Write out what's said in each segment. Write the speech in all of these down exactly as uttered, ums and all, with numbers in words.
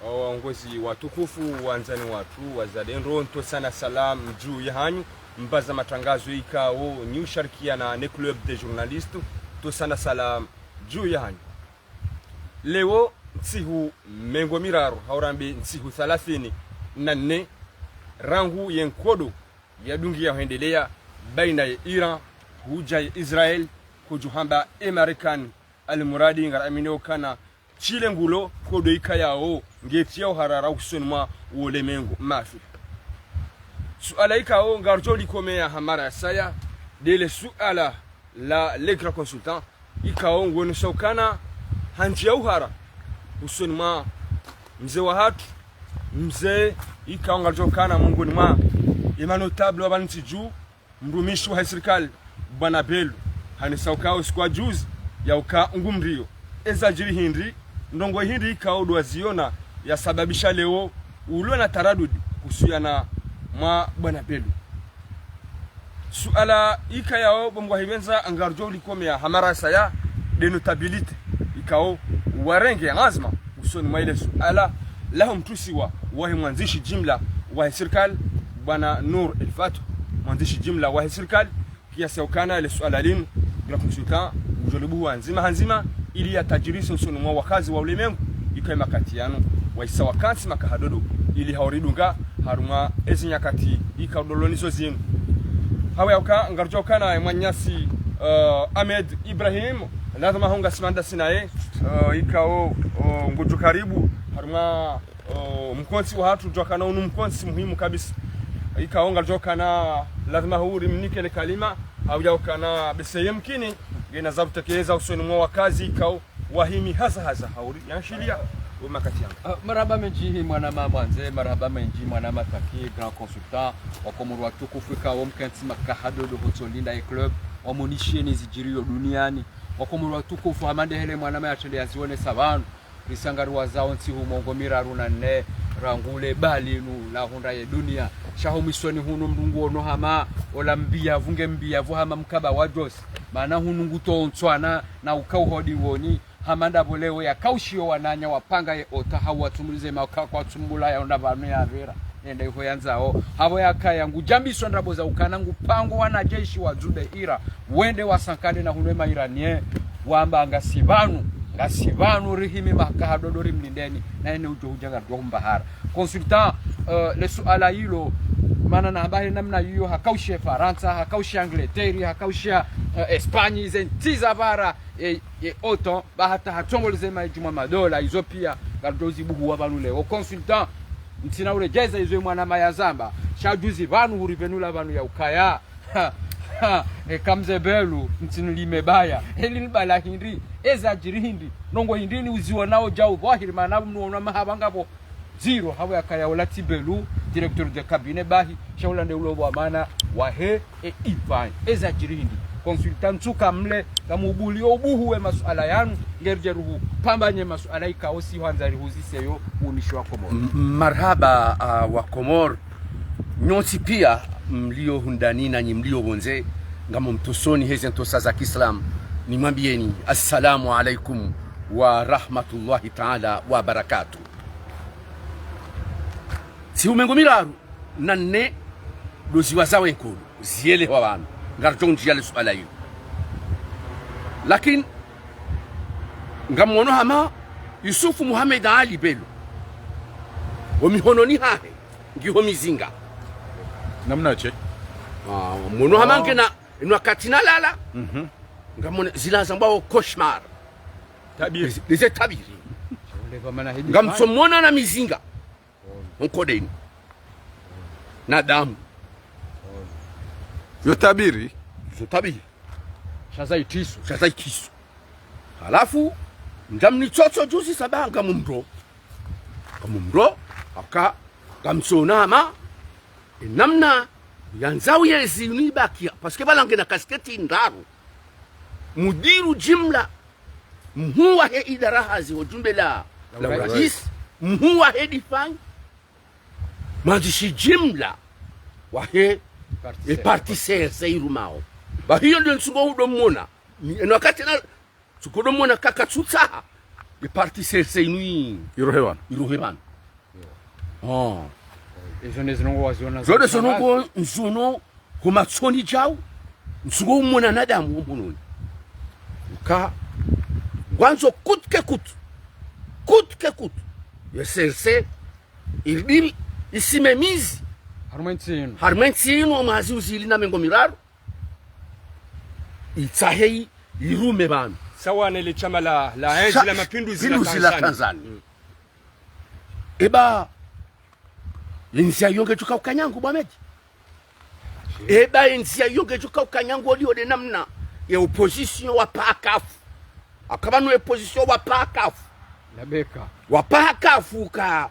Waongozi watukufu, wandzani watru, wazalendo, ntsotsana salam dju yahanyu, mbaza matangazo ikao nyi usharikiana ne Club des journalistes, ntsotsana salam dju yahanyu. Leo ntsihu mengo miraru, hau rambe ntsihu thalathini na nne, rangu ye nkodo yadungi ya hwendelea baina ye Iran hudja ye Israel, kudjuhamba e Marekani, almuradi ngaraminio ukana shile ngulo nkodo ikayao ngetia uharara usoni mwa wolemengu mafi. Suala ikao ngarudjo likomeya ha mara ya saya, ndele suala la le grand consultant, ikao ngwonesao ukana handzi ya uhara usoni mwa mze wahatru, mze ikao ngarudjo ukana mongoni mwa ye manotable wa pvanu ntsi dju, mrumishi wahe sirikali, bwana Belou, hanesao ukao siku wa juzi ya uka ngu mrio. Eza djiri hindri, ndrongoo hindri ikao ndo waziona yasababisha leo ulwe na taradudi kuhusiana mwa bwana Belou. Suala ikayao bo mngwa hipvendza ngarudjo likomeya ha mara ya saya, nde notabilité ikao warenge anzma usoni mwa ile suala laho mtusiwa wahe mwandzishi jimla wahe sirikali, bwana Nour El Fath, mwandzishi jimla wahe sirikali, kiasi ya ukana le suala linu, grand consultant, ngudjo libuhuwa ndzima ha ndzima, ili yatajirishe usoni mwa wakazi wa ulemengu, ikao ye makati yanu wahisa wakantsi makahadodo, ili hauridunga harumwa ezi nyakati ikao ndo lonizo zinu. Hawe ya uka ngarudjo ukana ye mwananyasi, eh, Ahmed Ibrahim, lazima ho ngasi pvandza sinaye, eh, ikao, oh, ngudjo karibu harumwa, oh, mkontsi wahatru, djuwa ukana unu mkontsi muhimu kabisa. Ikao ngarudjo ukana lazima huri mnike le kalima, hau ya ukana bese yemkini ngena za utekeleza usoni mwa wakazi ikao wahimi hasa hasa hauri yanshiliya we makati yanu. Ah, marahaba mendji mwanama Mwandze, marahaba mendji mwanama Taki, grand consultant, wakomori watukufu ikao mkantsi makahadodo hotsolinda ye club, wamonishieni zidjiriyo duniani, wakomori watukufu, hama nde hele mwanama yatrende yazionesa pvanu, risa ngariwazao ntsihu mengo miraru na nne rangu le bali linu lahundra ye dunia. Sha ho mwisoni hunu mndru nguono hama ola mbiya pvu nge mbiya pvu hama mkaba wa djosi. Mana hunu ngutontswana na ukauhodi woni, hama ndapvo leo yakaushiyo wananya wapanga ye ota hau watsumbulize maka kwatsumbula yaonda pvanu yapvira nende iho yandzao. Hapvo yakaya ngudjambiswa ndrabo za ukana ngupango wanajeshi wa dzude ira wende wasankane na hunu ye ma Iranien, wamba ngasi pvanu, ngasi pvanu rihimi makahadodo rimlindeni, na ene udjo hudja ngaridjo humbahara. Consultant, eh, le suala ilo, mana nahamba he namna iyo hakaushiya Farantsa, hakaushiya Angleterre, hakaushiya, eh, Espagne, ze ntsi za pvara, eh, ye OTAN, ba hata hatsongoleze ma djumwa madola, izo piya ngaridjo zibuhuwa pvanu leo. Consultant, ntsina uredjeza izo ye mwanama yazamba, sha juzi pvanu huripvenula pvanu ya ukaya, ha, ha, eka mze Belou, ntsi nilime baya. Heli ni bala hindri, eza djiri hindri, ndrongoo hindri ni uzionao djau dhwahiri, mana mnuonwa mahaba ngapvo zéro, hapvo yakaya ola tsi Belou, directeur de cabinet bahi, sha ola nde ulo dhwamana wahe e ifanye. Eza djiri hindri. Consultant ntsuka mle, kamubuliyo ubuhuwe masuala yanu, ngeridje ruhu pvambanye masuala ikao si hwandza rihuziseyo umishi wa Komori. M-, marahaba, ah, wa Komori. Nyontsi piya mlio hundani nanyi mlio pvondze, ngam mtosoni heze ntosa za kiislamu, nimwambiyeni, assalamu alaikum wa rahmatullahi taala wa barakatuh. Ntsihu mengo miraru na nne ndo ziwazao ye nkodo, zielehwa pvanu, ngaridjo ndjiya le suala ilo. Lakini, ngamwono hama Youssouf Mohamed Ali Belou, ho mihononi hahe ngiho mizinga. Namna she? Ah, mwono hama ngena, inu wakati nalala, ngamwona zila zambwao cauchemar. Tabiri. Leze, leze tabiri. Ngamtsomwona na mizinga. Nkodeni. Na damu. Yo tabiri. Zo tabiri. Sha za itriso. Sha za itriso. Halafu, ngamnitsotso juzi saba ngamumro. Ngamumro, aka, ngamtsona hama, e namna yandzao yezi nibakiya, parce que pvala ngena kasketi ndraru. Mudiru jimla, mhuu wahe idara hazi ho jumbe la, la urais, mhuu wahe difanyi, mwandzishi jimla wahe e parti C R C irumao. Ba hiyo ndio ntsungo udo mwona. Ni, eno wakati na, tsukodo mwona kaka tsutsaha. E parti C R C inu i-, irohe pvanu. Irohe pvanu. Oh. Izo nde zinongo waziona zo nde zinongo nzuno ho matsoni djau, ntsungo umwona nadamu wo mhononi. Uka, ngwandzo coûte que coûte. Coûte que coûte. Ye C R C, ili, isime mizi. Harumwa entsi inu. Harumwa entsi inu, omwaha zihwi zili na mengo miraru. Itsahe i, irume pvanu. Sawa nele shama la, la Sa-, Enzi la Mapinduzi la Pinduzi la Tanzania. Tanzania. Mm. Eba, ye ndzia yo ngedjo ka ukanyangu, Bwa Medi. Eba, ye ndzia yo ngedjo ka ukanyangu, oli ode namna ye opposition wapvaha kafu. Aka pvanu ye opposition wapvaha kafu. Nabeka. Wapvaha kafu ka.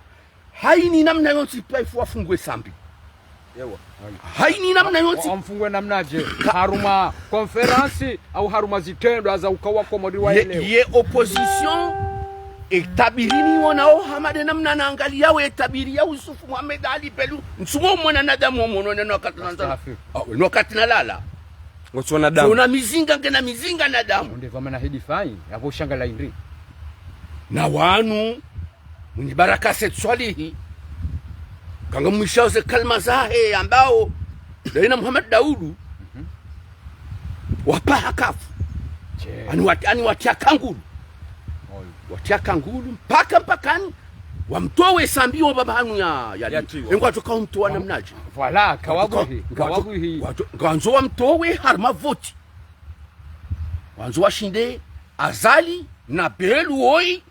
Hayini namna yontsi pia ifu wafungwe Sambi. Ewa. Hayini namna yontsi. Wa-, wamfungwe namnadje? Ka- Harumwa conférence au harumwa zitrendwa za uka wakomori wa ye, elewe. Ye opposition, etabiri ni wonao hama nde namna na angaliyao etabiri ya Yusuf Mohamed Ali Belou. Ntsungo umwona nadamu wo mhononi no wakati na nzala. Astaghfir. Ah, no wakati na lala. Ngotsuona damu. Tsona mizinga, ngena mizinga nadamu. Onde pvamana hidi fayi, yapvo shangala indri. Na wanu, Mwinyi Baraka Said Swalihi, kanga mwishao ze kalima zahe ambao, ndayi na Muhammad Daudu, wapvaha kafu. Che. Ani wat-, ani watia kangulu. Oyo. Watia kangulu, mpaka mpakani, wamtowe Sambi wo pvapvanu ya, ya, yatiwa. Engwadjo ka umtowa namnadje. Voilà, ngwadjo ka-, kawabwihi, ngwadjo-, kawabwihi. Ngwadjo-, ngwandzo wamtowe harumwa voti. Ngwandzo washinde Azali na Belou woyi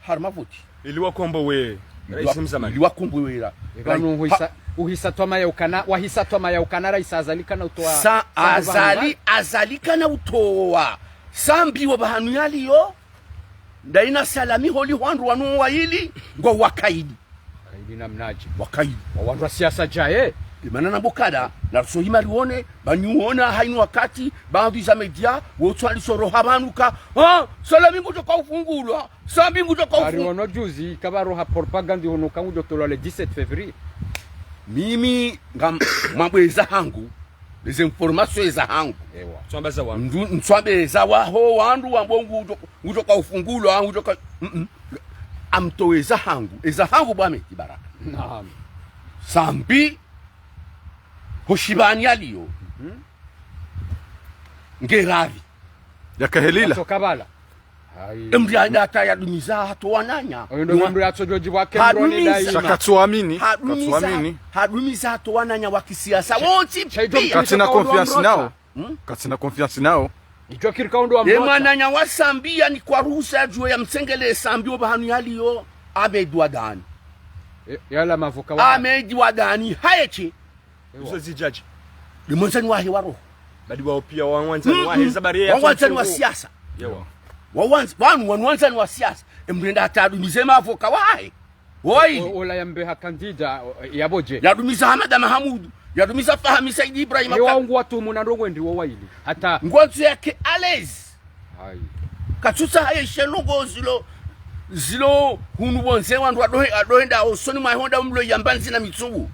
harumwa voti. Ili wakombowe Raisi mzamani. Ili wakombowe ra-, ipvanu ra-, uhisa, ha- uhisa twamaya ukana, wahisa twamaya ukana Raisi Azali kana utowa Sa-, Sambi pvanu Azali, pvanu. Azali kana utowa Sambi wo pvahanu yaliyo, ndayi na Salami holiho wandru wanu wayili, ngwao wakaidi. Kaidi namnadje? Wakaidi. Wa wandru wa siasa djaye. Imana na bokada, na ruso hima riwone, ba nyi wona hayini wakati, baadhwi za media, wotsu walisoroha pvanu ka, ah, Salami ngudjo ka ufungulwa, Sambi ngudjo ka ufu- Ari wono juzi, kapvaroha propagande hono ka ngudjo tolwa le dix-sept février. Mimi, ngam-, mwambe eza hangu, les informations eza hangu. Ewa. Tswamba za wandru. Ndu-, ntswambe eza waho wandru wambo ngudjo, ngudjo ka ufungulwa, ngudjo ka, mm-mm. Amtowe eza hangu, eza hangu Bwa Medi Baraka. Naam. Sambi, ho shipvani yaliyo. Mhm. Nge ravi. Yakahelila. Yatsoka pvala. Hayi. Emdru ya data yadumiza hata wananya. Oyo ndo mdru yatsodjodji pvwake mdroni daima. Hadumiza. Sha katsuamini. Hadumiza. Katsuamini. Hadumiza hata wananya wa kisiasa. Wontsi pia. Katsina confiance nao. Hmm? Katsina confiance nao. Idjo kiri ka undru wa mdrota. Ye mwananya wa Sambi yanikwa ruhusa yadjuwe yamtsengele Sambi wo pvahanu yaliyo, Ahmed Wadani. E, yala mavoka wa Ahmed Wadani, haye she. Ewa. Izo zidjadji. Ni mwandzani wahe wa roho. Badi wao pia wa mwandzani wahe, mm-mm, za bari ya wa mwandzani wa siasa. Ewa. Wa wandz-, wanu, wanu wandzani wa siasa. Emdru enda hata yadumize mavoka wahe. Woyi. O-, ola yambe ha candidat, o, yapvo dje. Yadumiza Hamada Mahamudu. Yadumiza Fahami Said Ibrahim. Ewa, Abubakar. Ngu watumu na ndrongoo ndri wo wayili. Hata ngwandzo yake à l'aise. Hayi. Katsutsaha ye she ndrongoo zilo, zilo hunu pvondze wandru wadohe, adohe nda osoni mwa honda umlo yamba ndzina mitsubu.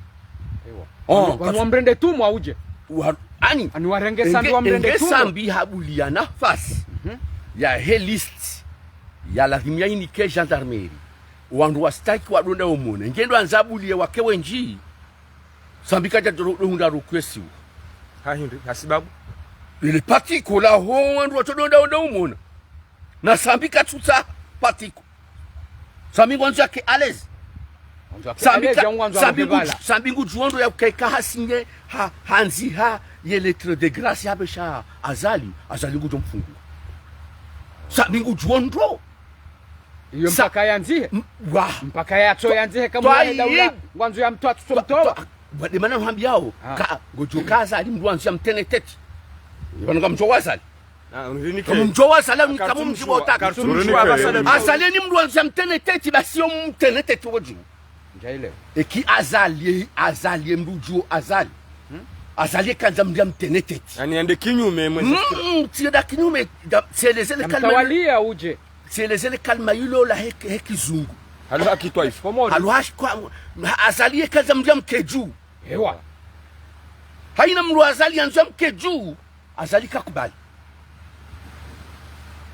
Ewa. Oh, wanu, wanu katsu- wamrende tumu audje. Wa-, ani? Ani warenge Sambi wamrende tumu. Enge Sambi habuliya nafasi. Mhm. Yahe liste. Ya lazimu ya inike gendarmerie. Wandru wa staki wadonda umona. Ngendo andza abuliye wake wendji. Sambi kadja doro, dohundra rukwesiwa. Ha hindri, ha sibabu? Ile patiko laho wandru watsodonda onda umona. Na Sambi katsutsaha patiko. Sambi ngwandzo yake à l'aise. Ngwandzo yake Sambi à l'aise, ka-, ngwandzo Sambi yake ngudju-, pvala. Sambi ngudjuo ndro ya ukaika hasinye, ha, handziha ye lettre de grâce yapvesha Azali, Azali ngudjo mfungua. Sambi ngudjuo ndro. Iyo sa-, mpaka yandzihe. M-, wa. Mpaka yatso yandzihe kamwe ya daula. Ngwandzo ya mtowa atso mtowa. Twa-, twa-, wa de mana nuhambiao. Ah. Ka, ngodjo ka Azali mdru wandzo ya mtrene tête. Ipvanu ngamdjuo Azali. Ah, unrinike. Kamdjuo Azali, ni kamdjuo tatu. Azali ni mdru wandzo ya mtrene tête, basi yo mtrene tête wodju. Ndjaile. Eki Azali, Azali, mdru djuo Azali. Hmm? Azali kandza mdru ya mtrene tête. Yaani yende kinyume mwezi. Mm, mm, tsi yenda kinyume, da, tsi elezele kalima. Mtawalia udje. Tsi elezele kalima ilo la he, he kizungu. Halo ha kitwaifa. Komori. Halo ha shi-, kwa, ha-, Azali ye kandza mdru ya mkedju. Ewa. Hayina mdru Azali yandzo ya mkedju, Azali kakubali.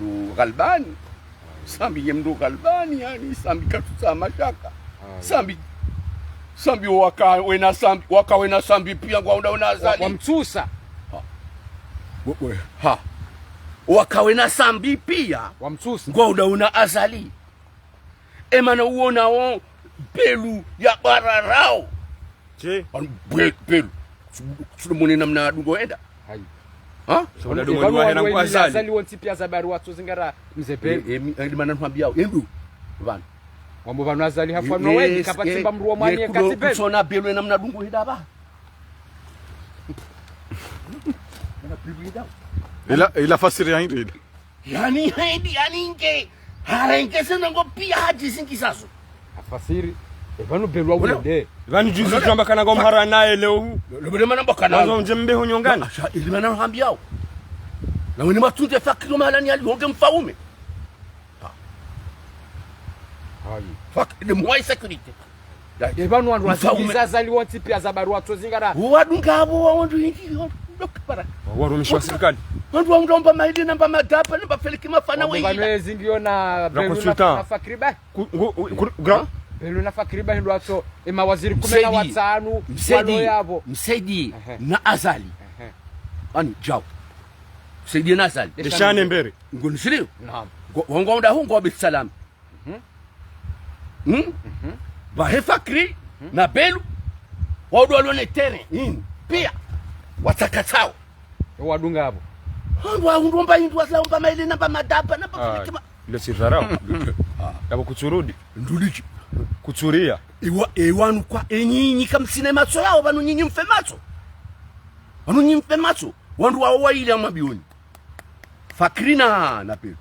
mndru ghalibani. Sambi ye mndru ghalibani, yaani, Sambi katsutsaha mashaka. Sambi, Sambi waka wena Sambi, waka wena Sambi piya ngwaunda una Azali. Wamtsusa. Ha. We, we, ha. Waka wena Sambi piya. Wamtsusa. Ngwaunda una Azali. Emana uonao Belu ya bararao. Tsi. Pvanu Be-, Belu. Tsu-, tsu-, mone namna dungo enda. Hayi. Ha? Tsu-, ipvanu dungo wanu enda wanu kwa wene Azali. Azali wontsi piya za bari watso zingara mze Belu. E, e, mi, e, limana nuhambiyao. Endu. Pvanu. Wambo pvanu Azali hafa no weni, kapvatsi mba mndru wa mwani ye kudo katsi Belu. Kutsona Belu ena mna dungo enda ba. Ila, ila fasiri ya hindri ila. Yaani, hindri, yaani nge, harenge sena ngo piya hadjizingizazo. Afasiri, epvanu Belu wa wende. Epvanu juzi tuamba kana ngo mhara naye leo hu. Lo, lo, lo, mana mbakana. Wazo nje mbe ho nyongani. Asha, ili mana hambiyao. Na weni matsunde Fakri mahala ni ali honge mfaume. Ha. Hayi. Fakri, de mwa sécurité. Ya, epvanu wandru mfaume. Wazingiza Azali wontsi piya za bari watso zingara. Wadunga abo wa wandru hindri, wandru para. Warumishi wa sirikali. Wandru wa wandru wamba maili namba madapa, namba feliki mafana. Wamba weila. Pvanu ezingiyo na Belu na consultant. Na Fakri ba. Ku-, ngu-, u-, ku-, gra? Belu na Fakri ba hindru watso, ema waziri kume na watsanu, Msaidie, walo yabo. Msaidie, ehe, na Azali. Ehe. Ani, djao. Msaidie na Azali. Deshane mbere. Ngo nisiriyo? Naam. Ngo, wangu wanda hu ngo wa Beit Salam. Mhm. Hmm? Mhm. Pvahe Fakri, mhm, na Belu, wandru walo ne terrain, hini, piya, watsakatsao. Yo wadunga abo. Wandru wa hundru mba hindru wazila mba maili namba madapa, namba ah, filiki ma- ile si dharau. Yabo kutsurudi. Nduliki. Kutsuriya. Ewa, ewanu kwa, enyinyi kamsina matso yao, pvanu nyinyi mfe matso. Pvanu nyinyi mfe matso. Wandru wao waili ya mabioni. Fakri na, na Belu.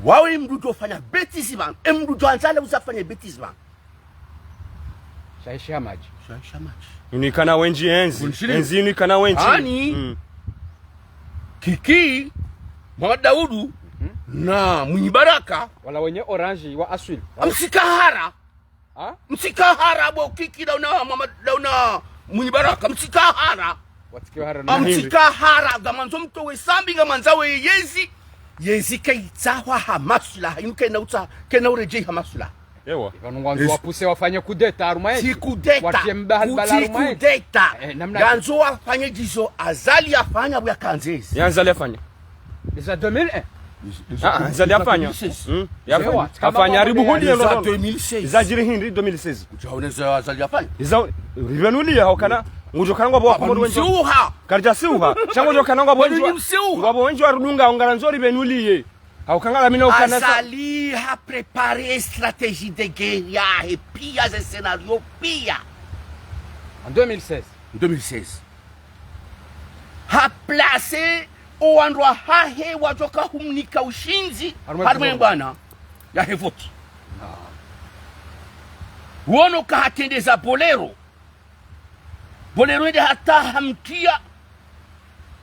Wawe mndru djo fanya bêtise pvanu. E mndru djo andzale uza fanya bêtise pvanu. Shaisha madji. Shaisha madji. Inikana wendji enzi. Kunshiri. Enzi inikana wendji. Ani. Mm. Kiki, Mohamed Daoudou, mhm, na Mwinyi Baraka. Wala wenye orange wa aswili. Amsika hara. Ha? Msika hara bo Kiki dauna Mohamed, dauna Mwinyi Baraka. Msika hara. Watsike hara na hindri. Amsika hara. Ngamandzo mtowe Sambi, ngamandza we yezi. Yezi kaitsahwa ha maswilaha. Inu kaina utsa, kaina uredjei ha maswilaha. Ewa. Pvanu ngwandzo wapuse wafanye kudeta harumwa entsi. Si kudeta. Watie mba halibala harumwa entsi. Si kudeta. Eh, namna. Ngandzo wafanye djizo Azali yafanya buya kandzezi. Ya Azali yafanya. Iza deux mille un. Ah, Azali yafanya. Deux mille seize. Hmm. Yafanya. Ewa, hafanya haribu huli. Iza deux mille seize. Iza djiri hindri deux mille seize. Udjaone za Azali yafanya. Iza, rivenuli ya hokana. Ngudjo kana ngwapvo Wakomori wendji. Msiuha. Karidja siuha. Sha ngudjo kana ngwapvo wendji wa-, msiuha. Ngwapvo wendji warudunga, ngarandzo ripvenuliye. Hauka ngamina ukana sa- Azali ha préparé stratégie de guerre yahe piya, ze scénario piya. En deux mille seize. Deux mille seize. Ha placé owandru wahahe wadjoka humnika ushindzi harumwa ye bwana yahe voti. Wono ka hatrendeza Bolero. Bolero ende hata hamtriya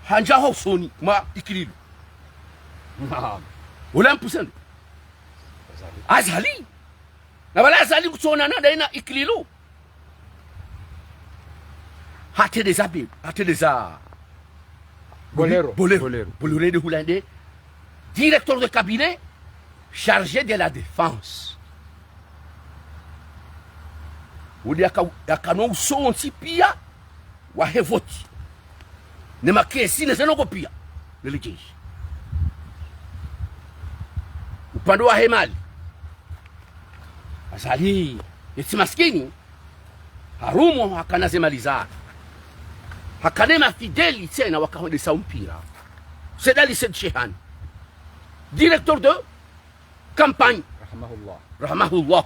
handza hosoni mwa Ikililu. Naam. Ula mpusendo. Azali. Azali. Na pvala Azali kutsonana ndaye na Ikililu. Hatrendeza be-, hatrendeza Bolero. Bolero. Bolero. Bolero ende hula nde directeur de cabinet chargé de la défense. Uli yaka-, yakana usontsi piya wahe voti. Ne makesi ne ze ndrongoo piya. Ne le jeshi. Upande wahe mali. Azali, ye tsi maskini, harumwa hakana ze mali za. Hakana mafidèle tsena wakahondesa umpira. Said Ali Said Chehani. Directeur de campagne. Rahimahullah. Rahimahullah.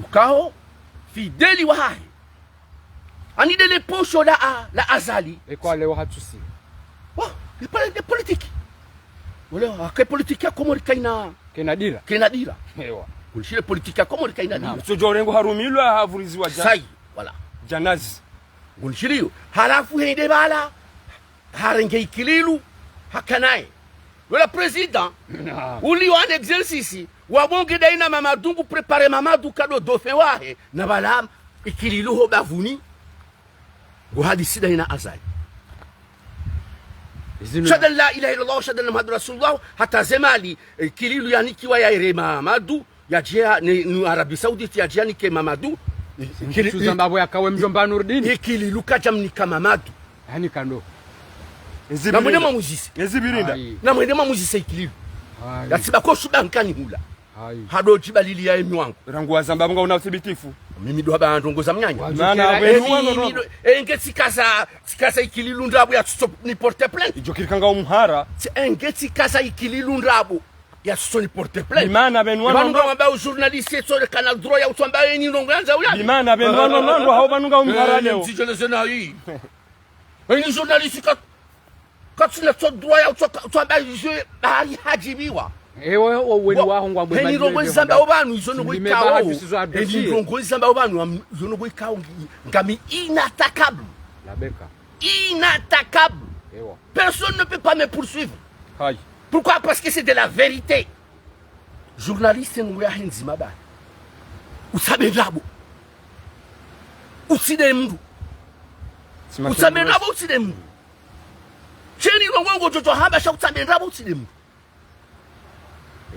Ukao fidèle wahahe. Ani nde le posho la, la Azali. Eka leo hatsusi. Wa, le poli-, le politique. Wale, ake politique ya Komori kayina. Kayina dira. Kayina dira. Ewa. Kunishile politique ya Komori kayina dira. Naam. Sodjo rengo harumilwa havuriziwa dja-, sayi, voilà. Djanazi. Kunishiliyo. Halafu hende pvala. Harenge Ikililu, hakanaye. Wela président, naam, uliyo en exercice, wabonge ndaye na Mamadou, ngu préparé Mamadou kado dauphin wahe, na pvala Ikililu ho bavuni, ngu hadisi ndaye na Azali. Izinu. Ashhadu an la ilaha illallah, ashhadu anna Muhammadan Rasulullah, hata ze mali, Ikililu yanikiwa ya ere Mamadou, yadje ya, ni, ni Arabie Saoudite yadje yanike Mamadou. Ikili-, tuzamba pvo yakawe mdjomba Nurdine. Ikililu kadja mnika Mamadou. Hanika ndo. Namwende mwamuzise. Ezibirinda. Ayi. Namwende mwamuzise Ikililu. Ayi. Yatsiba ko shuba nkani hula. Ayi. Hado djibalili ya emi wangu. Rangu wazamba pvo nga una uthibitifu. Mimi ndo hamba ndrongoo za mnyanya. Maana wenu wano ndo. Enge tsikaza, tsikaza Ikililu ndrabo yatsutso ni porter plainte. Idjo kiri kanga umhara. Tsi enge tsikaza Ikililu ndrabo yatsutso ni porter plainte. Imana pvenu wano ndo. Imana pvenu wano ndo. Imana pvenu wano ndo, hau pvanu nga umhara leo. Mtsidjoleze na hii. Eni journaliste ka-, katsina tso droit ya utso-, utso amba je, bari hadjibiwa. Ewe, o weni waho ngwa mwe. Eni ndrongoo zamba opvanu, izo ndrongoo ikao. Eni ndrongoo zamba opvanu, am-, izo ndrongoo ikao ngi-, ngami inattaquable. Labeka. Inattaquable. Ewa. Personne ne peut pas me poursuivre. Ayi. Pourquoi ? Parce que c'est de la vérité. Journaliste ndrongoo yahe ndzima bahi. Utsambe ndrabo. Utsinde mndru. Utsambe ndrabo, utsinde mndru. Sheni ndrongoo ngodjo hamba sha utsambe ndrabo, utsinde mndru.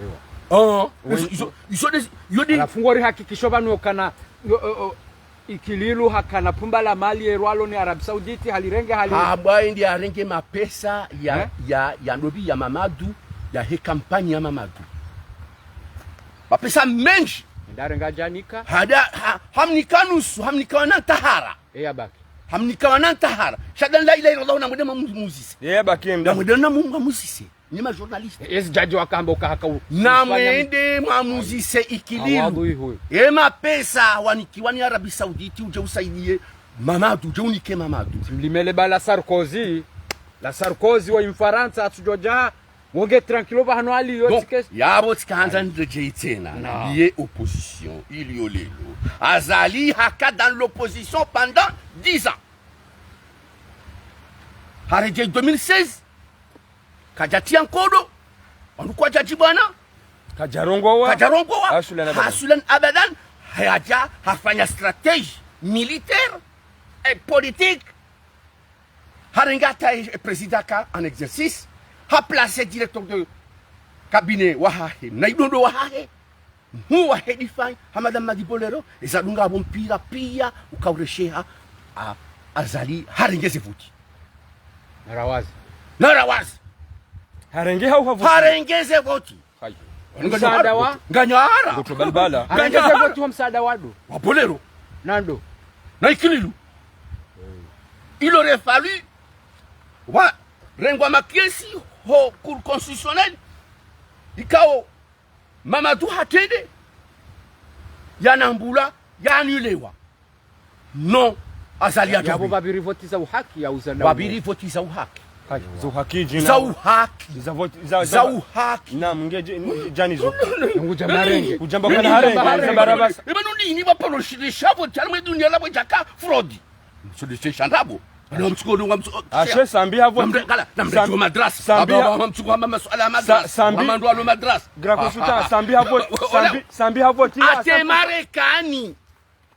Ewa. Oh, izo, izo, izo de, izo de. Halafu ngori hakikisho pvanu kana, yo, o, o, Ikililu hakana pumba la mali erwalo ni Arabie Saoudite, halirenge hali. Habwa indi harenge mapesa ya, eh? Ya, ya ndopvi ya Mamadou, yahe kampanyi ya Mamadou. Mapesa mendji. Ndarenga djanika. Hada, ha, hamnika nusu, hamnika wana ntahara. Eya baki. Hamnika wana ntahara. Ashhadu an la ilaha illallah, namwende mwamuzise. Eya baki emda. Namwende namwamuzise. Ni ma journaliste. Ezi djadji wakamba uka haka u-, namwende mwamuzise Ikililu. Awadui huyu. E mapesa wanikiwa ni Arabie Saoudite udje usaidiye Mamadou, udje unike Mamadou. Mlimele ba la Sarkozy. La Sarkozy wa Mfarantsa atsudjodja. Wonge tranquille pvahanu aliyo. Donc, tike- yapvo tsikahandza niredjeyi tsena. Non. Liye opposition, iliyo lelo. Azali haka dans l'opposition pendant dix ans. Haredjeyi deux mille seize. Kadjatiya nkodo, wandru kwadjadjibwana. Kadjarongowa. Kadjarongowa. Aslan abadan. Aslan abadan, hadja hafanya stratégie militaire et politique. Harenga hata e, e président ka en exercice. Haplacé directeur de cabinet wahahe, na idondo wahahe. Mhuu wahe défense, Hamada Madi Bolero, eza dunga apvo mpira piya, ukauresheha, a, Azali, harenge ze voti. Narawazi. Narawazi. Harenge hau ha voti. Harenge ze voti. Hayi. Msaada wa? Nganyara. Ngoto balbala. Harenge ze voti wa msaada wa ndo. Wa Bolero. Na ndo. Na Ikililu. Il aurait fallu warengwa makesi ho Cour constitutionnelle, ikao Mamadou hatrende, yanambulwa, yaannulewa. Non, Azali ya yapvo djobe. Pvapviri voti za uhaki ya uza na pvapviri voti za uhaki. Za uhaki djina. Za uhaki. Za voti, za, za uhaki. Naam, nge dje-, djani zo. Ngu dja marenge. Kudjamba kana harenge, za barabasa. Eba nundini pvapvolo shirisha voti, harimwa dunia lapvo djaka fraude. Msudishe shandrabo. Alo mtsuko dunga mtsuko. Ashe Sambi ha voti. Namre-, kala, namre Sambi, jo madrasa. Sambi ha-, aba, aba, mtsuko hamba masuala ya madrasa. Sa-, Sambi. Wamandru alo madrasa. Grand consultant, Sambi ha voti, Sambi, Sambi ha voti, ya, ate Sambi. Marekani.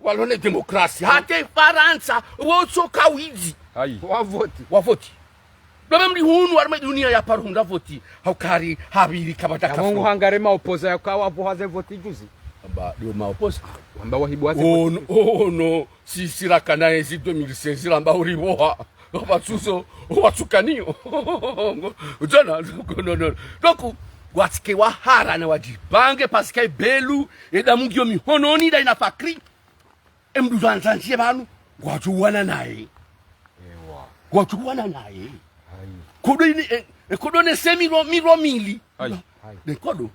Walo ne demokrasi. Ate Farantsa, wotso kawidzi. Ayi. Wa voti. Wa voti. Baba mli hunu, harimwa dunia ya paro hundra voti. Haukari, habiri, kabata ya kafu. Mungu hangare maopoza ya kawa voha ze voti juzi. Aba, dio maopoza. Wamba wahibu waze voti. Oh, no, oh, no. Si, si rakana ezi deux mille seize ramba urivoha. Wasuzo, wasukaniyo. Udjona, no, no, no. Donc, watsike wahara na wadjipange, parce que Belu, eda mungiyo mihononi, da ina Fakri. Emdu zanzanzie pvanu, ngwadjo wana naye. Ewa. Ngwadjo wana naye. Ayi. Kodo ini, e, e, kodo ne se milo, milo mili. Ayi. Ayi. Ne kodo.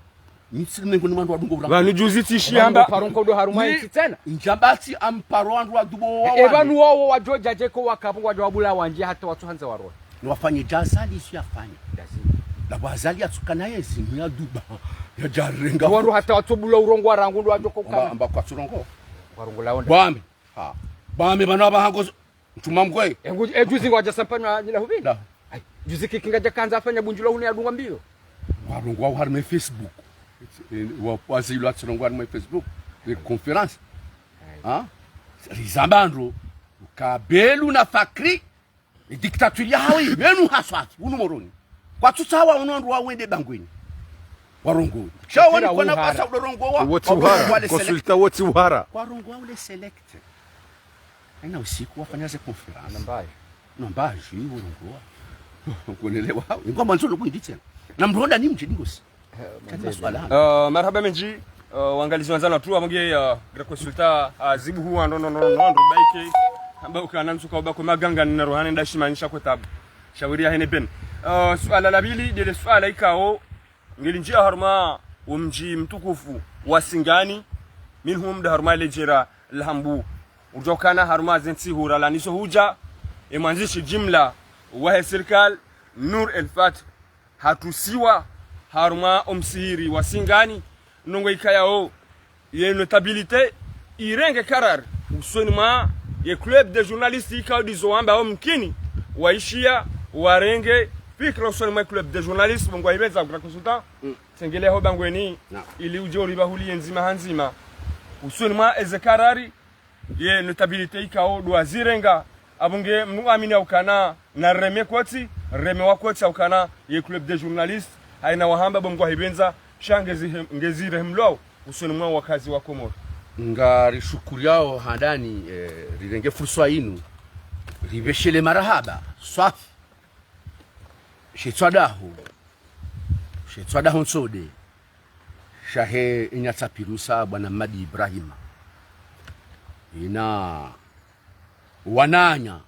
Mitsi ne ngoni wandru wadungo ura. Pvanu juzi tsi shihamba. Paro nkodo harumwa ni, itsi tsena. Ndjamba tsi amparo wandru wadubo wa e, wani. Pvanu wowo wadjo djadje ko wakapvo wadjo wabula wandji hata watsu handza warohe. Ni wafanye dja Azali isu yafanya. Dasi. Lapvo Azali yatsukana yezi, ni ya duba. Yadjarenga. Wandru hata watsu bula urongowa rangu ndo wadjo ko kama. Amba kwatsu rongowa. Warongowa la onda. Bwami. Ha. Bwami pvanu apvaha ngo Mtuma mkwe. Engu, e juzi ngwadja sampana nila hupvini. Da. Ayi, juzi Kiki ngadja kandza afanya bundjula hunu yadunga mbiyo. Warongowa harimwa Facebook. E, wa, waze ilo atsi rongowa harimwa Facebook. E conférence. Ayi. Ha? Rizamba ndro. Uka Belu na Fakri. E dictature ya hawi. Yenu haswaki. Unu Moroni. Kwatsutsaha wa unu wandru wawende bangweni. Warongowe. Sha wani kwana pvasa udorongowa. Wotsi uhara. Consultant wotsi uhara. Warongowa ule select. Haina usiku wafanya ze conférence. Nambaji. Nambaji, urongowa. Kunelewa. Ingwa manzo lo kuinditse. Na mronda ni mdji dingosi. Eh, kati maswala. Eh, marahaba mendji, eh, wangalizi wandzani watru, apvo nge, eh, grand consultant, eh, zibu huwa ndo, ndo, ndo, ndo, ndo, baike. Hamba ukana ntsuka ubako maganga nina rohane nda shimanisha kotabu. Shawiri ya hene ben. Eh, suala la pvili, ndele suala ikao, ngeli ndjia harumwa wo mdji mtukufu wa Singani, minhum nda harumwa ledjera la Hambu. Udjokana harumwa ze ntsihu ralawa nizo hudja, e mwandzishi jimla wahe sirikali, Nour El Fath, hatusiwa harumwa o msihiri wa Singani, ndrongoo ikayao, ye notabilité irenge karari usoni mwa ye club de journalistes ikao ndizo wamba o mkini waishiya warenge fikira usoni mwa ye club de journalistes, bo ngwahipvendza grand consultant. Mm. Tsengelea ho bangweni, na, ili udje uripvahuliye ndzima ha ndzima usoni mwa eze karari ye notabilité ikao ndo wazirenga. Apvo nge mnu amini ukana na reme koti, reme wa koti ukana ye club de journalistes haina wahamba bo ngwahipvendza, sha ngezi hem-, ngezi rehemlwao usoni mwa wakazi wa Komori. Ngarishukuriyao handani, eh, rirenge fursa inu, ripveshele marahaba, swafi. Shetswa daho. Shetswa daho ntsode. Shahe inyatsa pirusa bwana Mmadi Ibrahima. Ina wananya.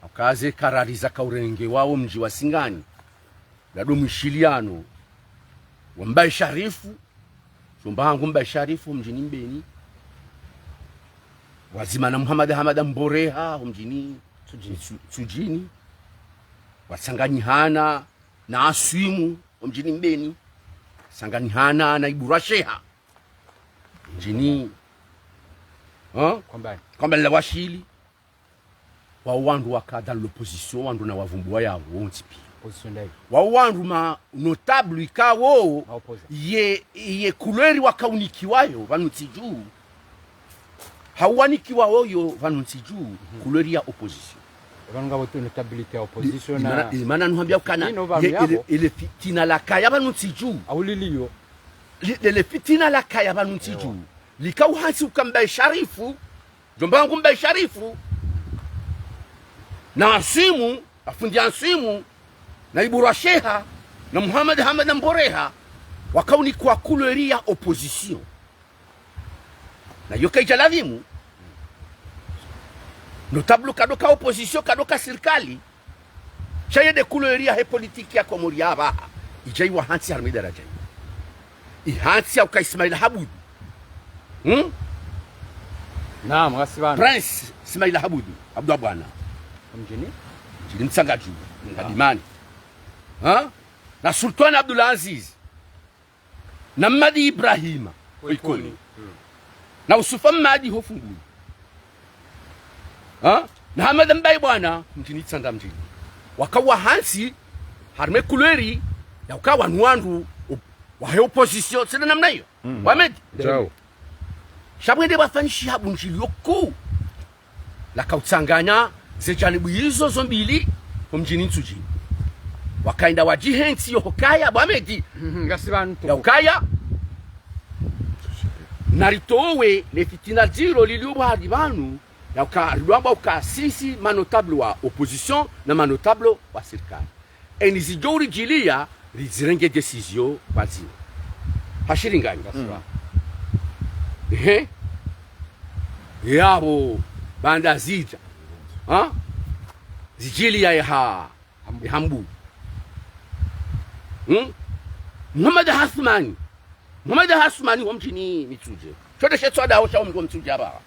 Wakaze karari zaka urengewa o mdji wa Singani. Ndado mwishiliano wa Mbaye Sharifu. Shomba hangu Mbaye Sharifu, mdjini Mbeni. Wazima na Muhammad Hamada Mboreha, mdjini Tsudjini. Tsu-, Tsudjini. Watsanganyihana na Aswimu, mdjini Mbeni. Tsanganyihana na Ibura Sheha. Mdjini. Ha? Kwambani. Kwambani la Washili. Wao wandru waka dans l'opposition, wandru na wavumbuwa yapvo wontsi piya. Opposition ndayi? Wao wandru ma notable ikao, ma opposants, ye, ye couleur waka unikiwayo pvanu ntsi dju. Hawanikiwa woyo pvanu ntsi dju, mhm, couleur ya opposition. Pvanu ngapvo tu notabilité ya opposition. Di-, na imana, imana nuhambia ukana, ino pvanu ye, yapvo, ele, ele fitina lakaya pvanu ntsi dju. Auliliyo. Li-, lele fitina lakaya pvanu ntsi dju. Ewa. Lika uhantsi uka Mbaye Sharifu, mdjomba hangu Mbaye Sharifu, na Aswimu, afundi Aswimu, na Ibura Sheha, na Muhammad Hamada Mboreha, waka unikiwa couleur ya opposition. Na iyo kaidja lazimu. Notable kadoka opposition, kadoka sirikali. Sha ye nde couleur yahe politiki ya Komori ya pvaha. Idja iwa hantsi harumwa ye daraja iyo. Ihantsi ya uka Ismail Habudu. Hmm? Naam, ngasi pvanu. Prince Ismail Habudu, Abdou Abwana. Mdjini? Mdjini Mtsangadju, Ndadimani. Ha? Na Sultan Abdul Aziz. Na Mmadi Ibrahima, ho Ikoni. Na Usufa Mmadi ho Funguni. Ha? Na Hamada Mbaye Bwana, mdjini Itsandra mdjini. Waka wa hantsi, harumwa ye couleur, ya uka wanu wandru, op-, wahe opposition, tsi nde namna iyo. Wa Medi. Djau. Sha pvwende pvwafanyishiha bundjilio kuu. Laka utsanganya ze janibu izo zo mbili, ho mdjini Ntsudjini. Wakaenda wadjihentsi yo hukaya, bo Ahmed. Ngasi pvanu tu. Ya ukaya. Na ritowe le fitina dziro lilio pvwahali pvanu, ya uka, rilwamba uka sisi ma notable wa opposition na ma notable wa sirikali. Eni zidjo uridjiliya, rizirenge décision pvadzima. Hashiri ngani. Ehe. Yapvo, baanda zidja. Ha? Zidjiliya ye ha, ye ha Mbu. Hmm? Muhammad Hasumani. Muhammad Hasumani wa mdjini Mitsudje. Sho nde she tswada hosha wa mdji wa Mitsudje apvaha.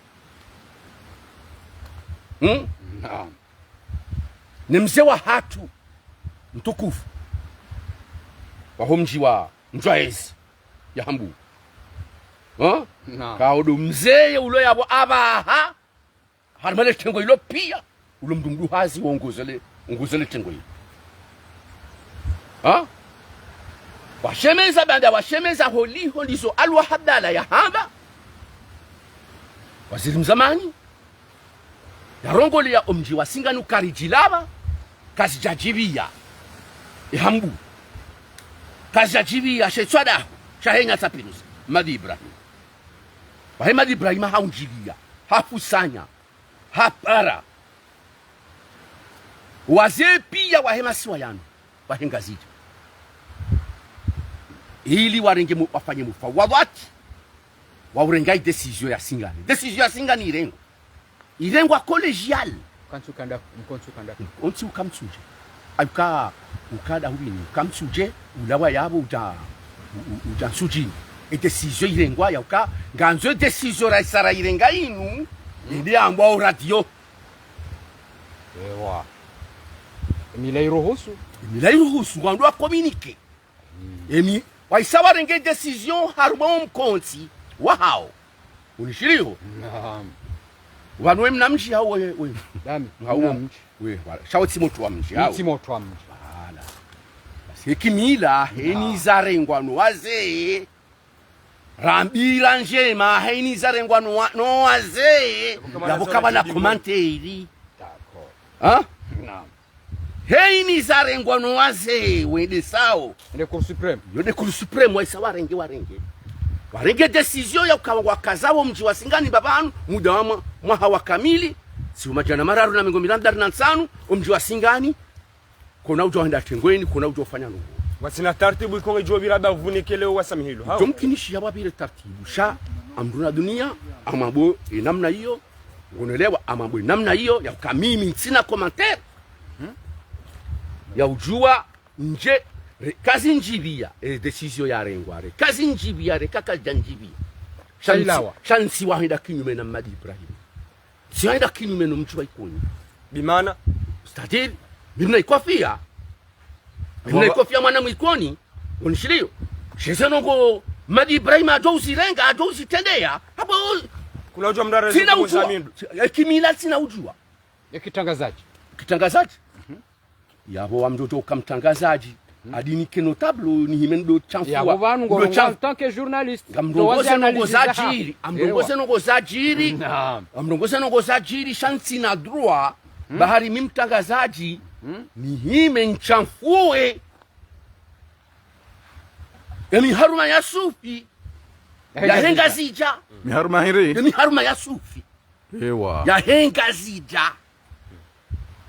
Hmm? Naam. Ne mze wahatru mtukufu waho mdji wa Mdjwaezi ya ha Mbu. Ha? Naam. Kaodo mze ye ulo yapvo apvaha. Harumwa le tengo ilo piya. Ulo mdru mdru hazi wongoze le, wongoze le tengo ilo. Ha? Washemeza baanda washemeza holiho ndizo Alwa Abdallah yahamba. Waziri mzamani. Yarongoleya omdji wa Singani uka ridjilapva, kazidjadjiviya. Ye ha Mbu. Kazidjadjiviya she tswada, shahe nya tsapiruzi. Mmadi Ibrahim. Wahe Mmadi Ibrahim haundjiliya, hafusanya, hapara. Wazee piya wahe masiwa yanu, wahe Ngazidja. Ili warenge mu-, wafanye mufawadhati, wa urenga i décision ya Singani. Décision ya Singani irengwa. Irengwa collégial. Kontsi ukanda, kontsi ukanda. Kontsi uka Mitsudje. Ayuka, ukada hubini, uka Mitsudje, ulawa yapvo udja, u-, u-, udja Ntsudjini. E décision irengwa ya uka, ngandzo e décision raisa ra irenga inu, inde yambwa o radio. Ewa. Emila iruhusu. Emila iruhusu, ngwandro wa communiqué. Emi, waisa warenge décision harumwa o mkontsi wahao. Unishiliyo? Naam. Wanu we mna mdji hao we, we. Dami, hao mna mdji. We, wala. Shao tsi motru wa mdji hao. Tsi motru wa mdji. Wala. Basi hekimila, heni zarengwa no wazee. Rambira ndjema, heni zarengwa no wa-, no wazee. Yapvo kapvana commentaire. D'accord. Ha? Naam. Heni zarengwa no wazee wende sao. Nde Cour suprême. Yo nde Cour suprême waisa warenge, warenge. Warenge décision ya uka wakaza wo mdji wa Singani pvapvanu, muda wa mwa-, mwaha wa kamili, siku madjana mararu na mengo miraru na ntsanu, o mdji wa Singani, kona udjo henda tengweni, kona udjo fanya ndrongo. Watsina tartibu ikonge djo pvira ba vunekele wa samihilo. Hao. Djo mkinishiya wapvire tartibu. Sha, amdru na dunia, amambo e namna iyo, ngonelewa amambo e namna iyo, ya uka mimi ntsina commentaire. Ya udjua ndje, re, kazindjiviya, e décision yarengwa, re, kazindjiviya, re, kakadjandjiviya. Sha ntsi, sha ntsi wahenda kinyume na Mmadi Ibrahim. Tsi wahenda kinyume no mdji wa Ikoni. Bimaana? C'est-à-dire, mimi na Ikofia. Mimi na Ikofia mwana mwa Ikoni. Unishiliyo? She ze ndrongo Mmadi Ibrahim adjo uzirenga, adjo uzitrendeya. Hapvo. Kula udjua mrare tsina udjua. Ekimila tsina udjua. Ye kitrangazadji. Kitrangazadji? Yapvo wamdjo djo uka mtrangazadji. Adinike notable, nihime ndo shamfua. Yapvo pvanu ngo ndo shamf-, en tant que journaliste. Ngamrongoze ndrongo zadjiri. Amrongoze ndrongo zadjiri. Naam. Amrongoze ndrongo zadjiri, sha ntsina droit. Bahari mi mtrangazadji. Nihime nshamfue. Emi haruma ya sufi. Yahe Ngazidja. Mi haruma hiri. Emi haruma ya sufi. Ewa. Yahe Ngazidja.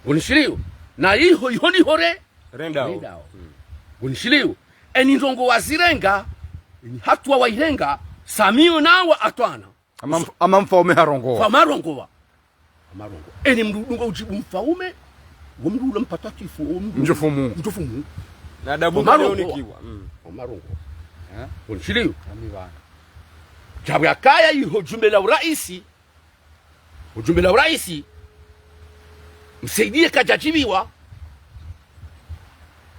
Ngonishiliyo. Na iho, iho ndiho re. Rendao. Rendao. Ngonishiliyo. Eni ndrongo wazirenga, eni hatuwa wairenga, sami'na wa atwa'na. Ama mf-, ama mfaume harongowa. Mfaume harongowa. Marongoa. Eni mndru udunga udjibu mfaume, wo mndru ula mpatatifu, wo mndru Mdjofumu. Mdjofumu. Na adabu Marongoa. Kalionikiwa. Mm. Marongoa. Eh? Unishiliyo? Nami bana. Djabu yakaya iho djumbe la uraisi. Udjumbe la uraisi, Msaidie kadjadjibiwa.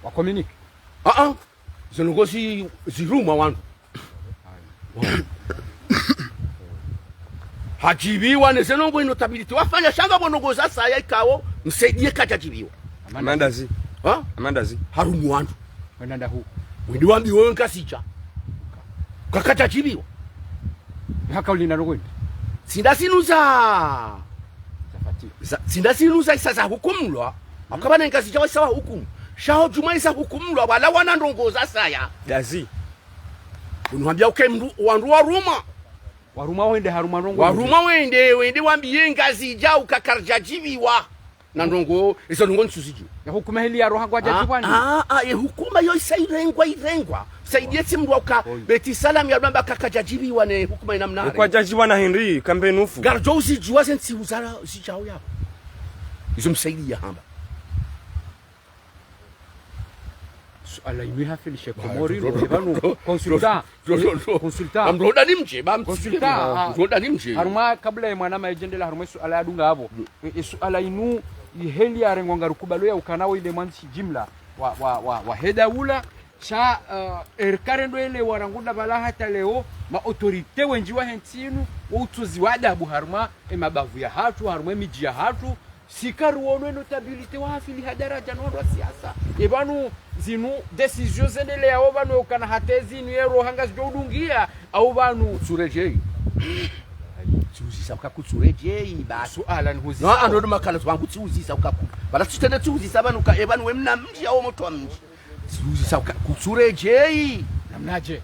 Wa communiqué. Ah, ah. Zendrongo zi, zirumwa wandru. Hadjibiwa ne zendrongo i notabilité wafanya sha ngapvo ndrongo zasaya ikao, Msaidie kadjadjibiwa. Amandazi. Ha? Amandazi. Harumwa wandru. Wenda ndahu. Wende wambiwa Ngazidja. Kakadjadjibiwa. Haka ulina no kwenda. Tsi nda zinu za. Za fati. Za, tsi nda zinu za isa zahukumlwa. Akaba na Ngazidja wa isa wahukumu. Sha ho djumwa isa hukumlwa, wala wana ndrongo zasaya. Dazi. Unuhambia uke mndru, wandru warumwa. Warumwa wende harumwa ndrongo. Warumwa wende, wende wambiye Ngazidja uka karidjadjibiwa. Na ndrongo, izo ndrongo ntsuzidjuwa. Ya hukuma heli ya roha ngwadjadjibiwa ni? Ah, ah, ah, ye hukuma yo isa irengwa, irengwa. Saidie tsi mndru uka, Beti Salam ya lwamba kakadjadjibiwa ne hukuma ina mnare. Kwadjadjibiwa na hindri, kambe nufu. Ngaridjo uzidjuwa ze ntsihu za, zidjao yapvo. Izo Msaidie yahamba. Suala inu ihafilishe Komori, ndo, ndo, ndo, ndo, ndo, consultant, ndo, ndo, ndo. Consultant. Ba mroda ni mdje, ba mtsi-, consultant, ah. Mroda ni mdje. Harumwa kabla ye mwanama yedjendela harumwa suala yadunga apvo. E, e suala inu, iheli yarengwa ngarikubalo ya ukana wo ile mwandzishi jimla wa, wa, wa, wa heda ula, sha, eh, erikare ndo ile warangu nda pvala hata leo, ma autorité wendji wahe ntsi inu, wo utsozi wa adabu harumwa, e mabavu yahatru, harumwa e midji yahatru, si kariwono e notabilité wahafili ha daradja no wandru wa siasa. E pvanu zinu décision zendeleya wo pvanu yokana hata zinu ye roha ngazidjo udungiya, au pvanu. Kutsuredjeyi. Tsiuzisa uka kutsuredjeyi, ba. Suala ni huzisa. No, ano ndo makala twangu tsiuzisa uka ku. Bala tsitende tsiuzisa pvanu ka, e pvanu we mna mdji, au motro wa mdji. Tsiuzisa uka kutsuredjeyi. Namnadje?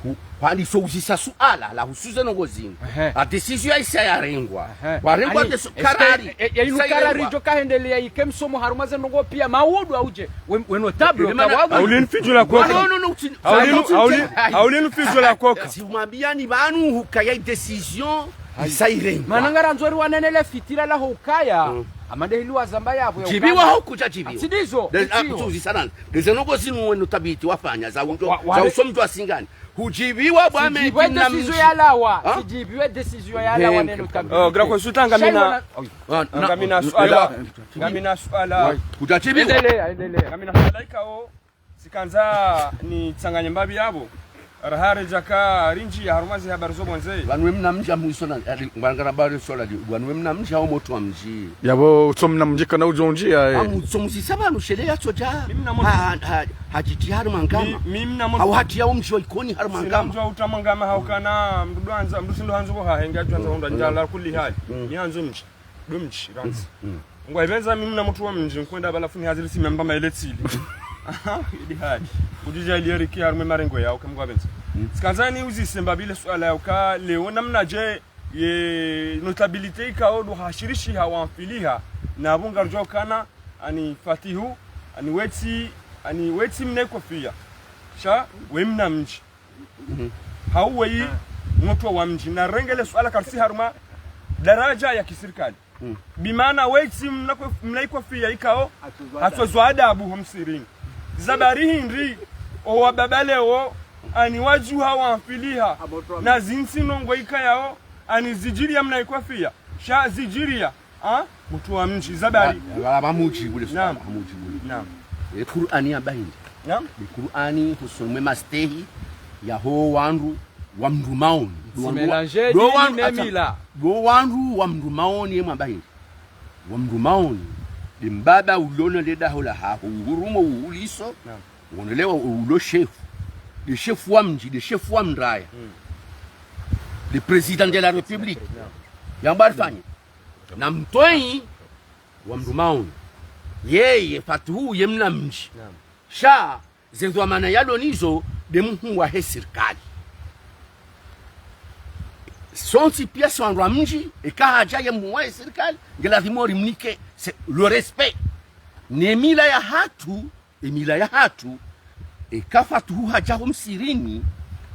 Hu-, hwandisa uzisa suala la husu ze ndrongo zinu. Ehe. A décision ya isa yarengwa. Ehe. Warengwa. Ani, de su-, est-ce que, karari. E, e, inu isa karari irengwa. Djo kahendeleya ike msomo harumwa ze ndrongo piya maudu auje. We, we notable, ebe mana, kawagu. Auli nifidjo la koka. No, no, no, uti-, auli nu-, auli, auli nifidjo la koka. Tsimwambiyani pvanu hukaya i décision isa irengwa. Mana ngarandzo ri wanenele fitira la hukaya. Mm. Amande hili wazamba yapvo ya djibiwa ukaya. Hau kudjadjibiwa. Tsi ndizo. De, a, kutsuuzisa nani. Ndeze ndrongo zinu we notabilité wafanya, za udjo, wa, wa, za usomi djwa singani. Hudjibiwa bwa me, tsidjibiwe décision yalawa. Ha? Tsidjibiwe décision yalawa ne notabilité. Oh, grand consultant, ngamina, ah, na, ngamina suala. Ewa. Ngamina suala. Kudjadjibiwa. Endelea, endelea. Ngamina suala ikao. Tsikandza nitsanganye mbapvi yapvo. Raha redjaka rindji ya harumwa ze habari zo pvondze. Pvanu we mna mdji amwiso na, ali, ngwangara bari sola li, pvanu we mna mdji au motro wa mdji. Yapvo utso mna mdji kana udjo ndjiya, eh. Amu utso muzisa pvanu shele yatsodja. Mi mna motro. Ha, ha, ha, hadjiti harumwa ngama. Mi, mi mna motro. Au hadji ya umdji wa Ikoni harumwa ngama. Sina mdji wa utamwa ngama haukana, mndru ndo handza, mndru si ndo handzo bo hahe, ngadjo handza hundra ndjala kulli hali. Mm. Mi handzo mdji. Ndo mdji, randzi. Mm, mm. Ngwa ipvendza mi mna motro wa mdji, nkwenda pvala funi hazili si memba maele tsili. Aha, idi hadi. Kudjidja ili eriki harumwa e marengo yao, kamwe ngwa ipvendza. Mm. Tsikandza niuzise mbapvi le suala ya uka leo namnadje ye notabilité ikao ndo hashirishi ha wamfiliha, na pvo ngaridjo ukana, ani Fatihu, ani wetsi, ani wetsi mna ikofiya. Sha, we mna mdji. Mhm. Hau weyi motro wa mdji. Na rengele suala karisi harumwa daradja ya kisirikali. Mm. Bimaana wetsi mna ko-, mna ikofiya ikao, hatsozwa adabu ho msirini. Zabari hindri, o wababa leo, ani wadjuha wamfiliha, na zintsi ndrongo ikayao, ani zidjiriya mna ikofiya, sha zidjiriya, ah, motro wa mdji, zabari. Ba, ba, ba mudji bule. Naam. Ba mudji bule. Naam. E Kur'ani yamba hindri. Naam. E Kur'ani husomwa mastehi yaho wandru wa mndru maoni. Ndo wandru wa, ndo wandru, ata, ndo wandru wa mndru maoni ye mwamba hindri. Wa mndru maoni, nde mbaba ulo no le daho lahaho, uhurumo uhuliso, naam, ngono lewa ulo shefu. Nde shefu wa mdji, nde shefu wa mraya. Mm. Nde président de la République. Naam. Yamba arifanye. Na mtoi wa mndru maoni. Yeye, Fatuhu, ye mna mdji. Naam. Sha, ze dhwamana yalo nizo, nde muhuu wahe sirikali. Sontsi piya si wandru wa mdji, eka hadja ye muhuu wahe sirikali, nge lazimu rimnike, c'est le respect. Ne mila yahatru, e mila yahatru, eka Fatuhu hadja ho msirini,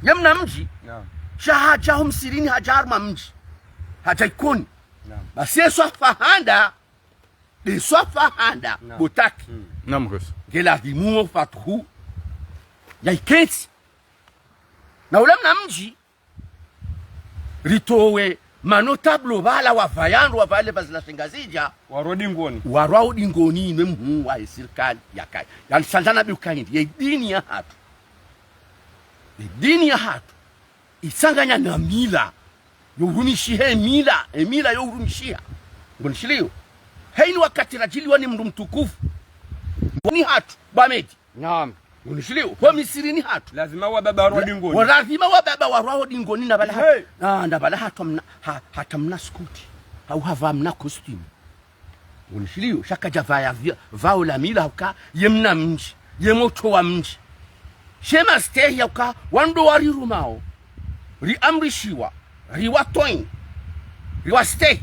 ye mna mdji, naam, sha hadja ho msirini, hadja harumwa mdji, hadja Ikoni. Basi ye Swafa handa, nde Swafa handa, botaki. Ngelazimu o Fathu ya ikentsi. Na ule mna mdji, ritowe manotablo pvala wapvaya ndro wapvale pvazi la Shingazidja. Warudi ngoni. Warudi ngoni ne mhuu wa sirikali yakaya. Yaani sandzana be ukaya hindri, ye dini ya hatru. Ye dini ya hatru. Itsanganya na mila. Yo urumishiha emila, emila yo urumishiha. Ngonishiliyo. Heni wakati radjiliwa ni mndru mtukufu. Ngoni hatru, Bamedi. Naam. Ngonishiliyo. Ho Misirini hatru. Lazima wababa warudi ngoni. Wa-, lazima wababa warudi ngoni na pvala ha-, na pvala hatru mna, ha-, hata mna skuti. Hau hapva mna costume. Ngonishiliyo, sha kadja pvaya pvao la mila hauka, ye mna mdji, ye motro wa mdji. She mastehi hauka, wandru warirumao, riamrishiwa, riwatwenyi, riwastehi.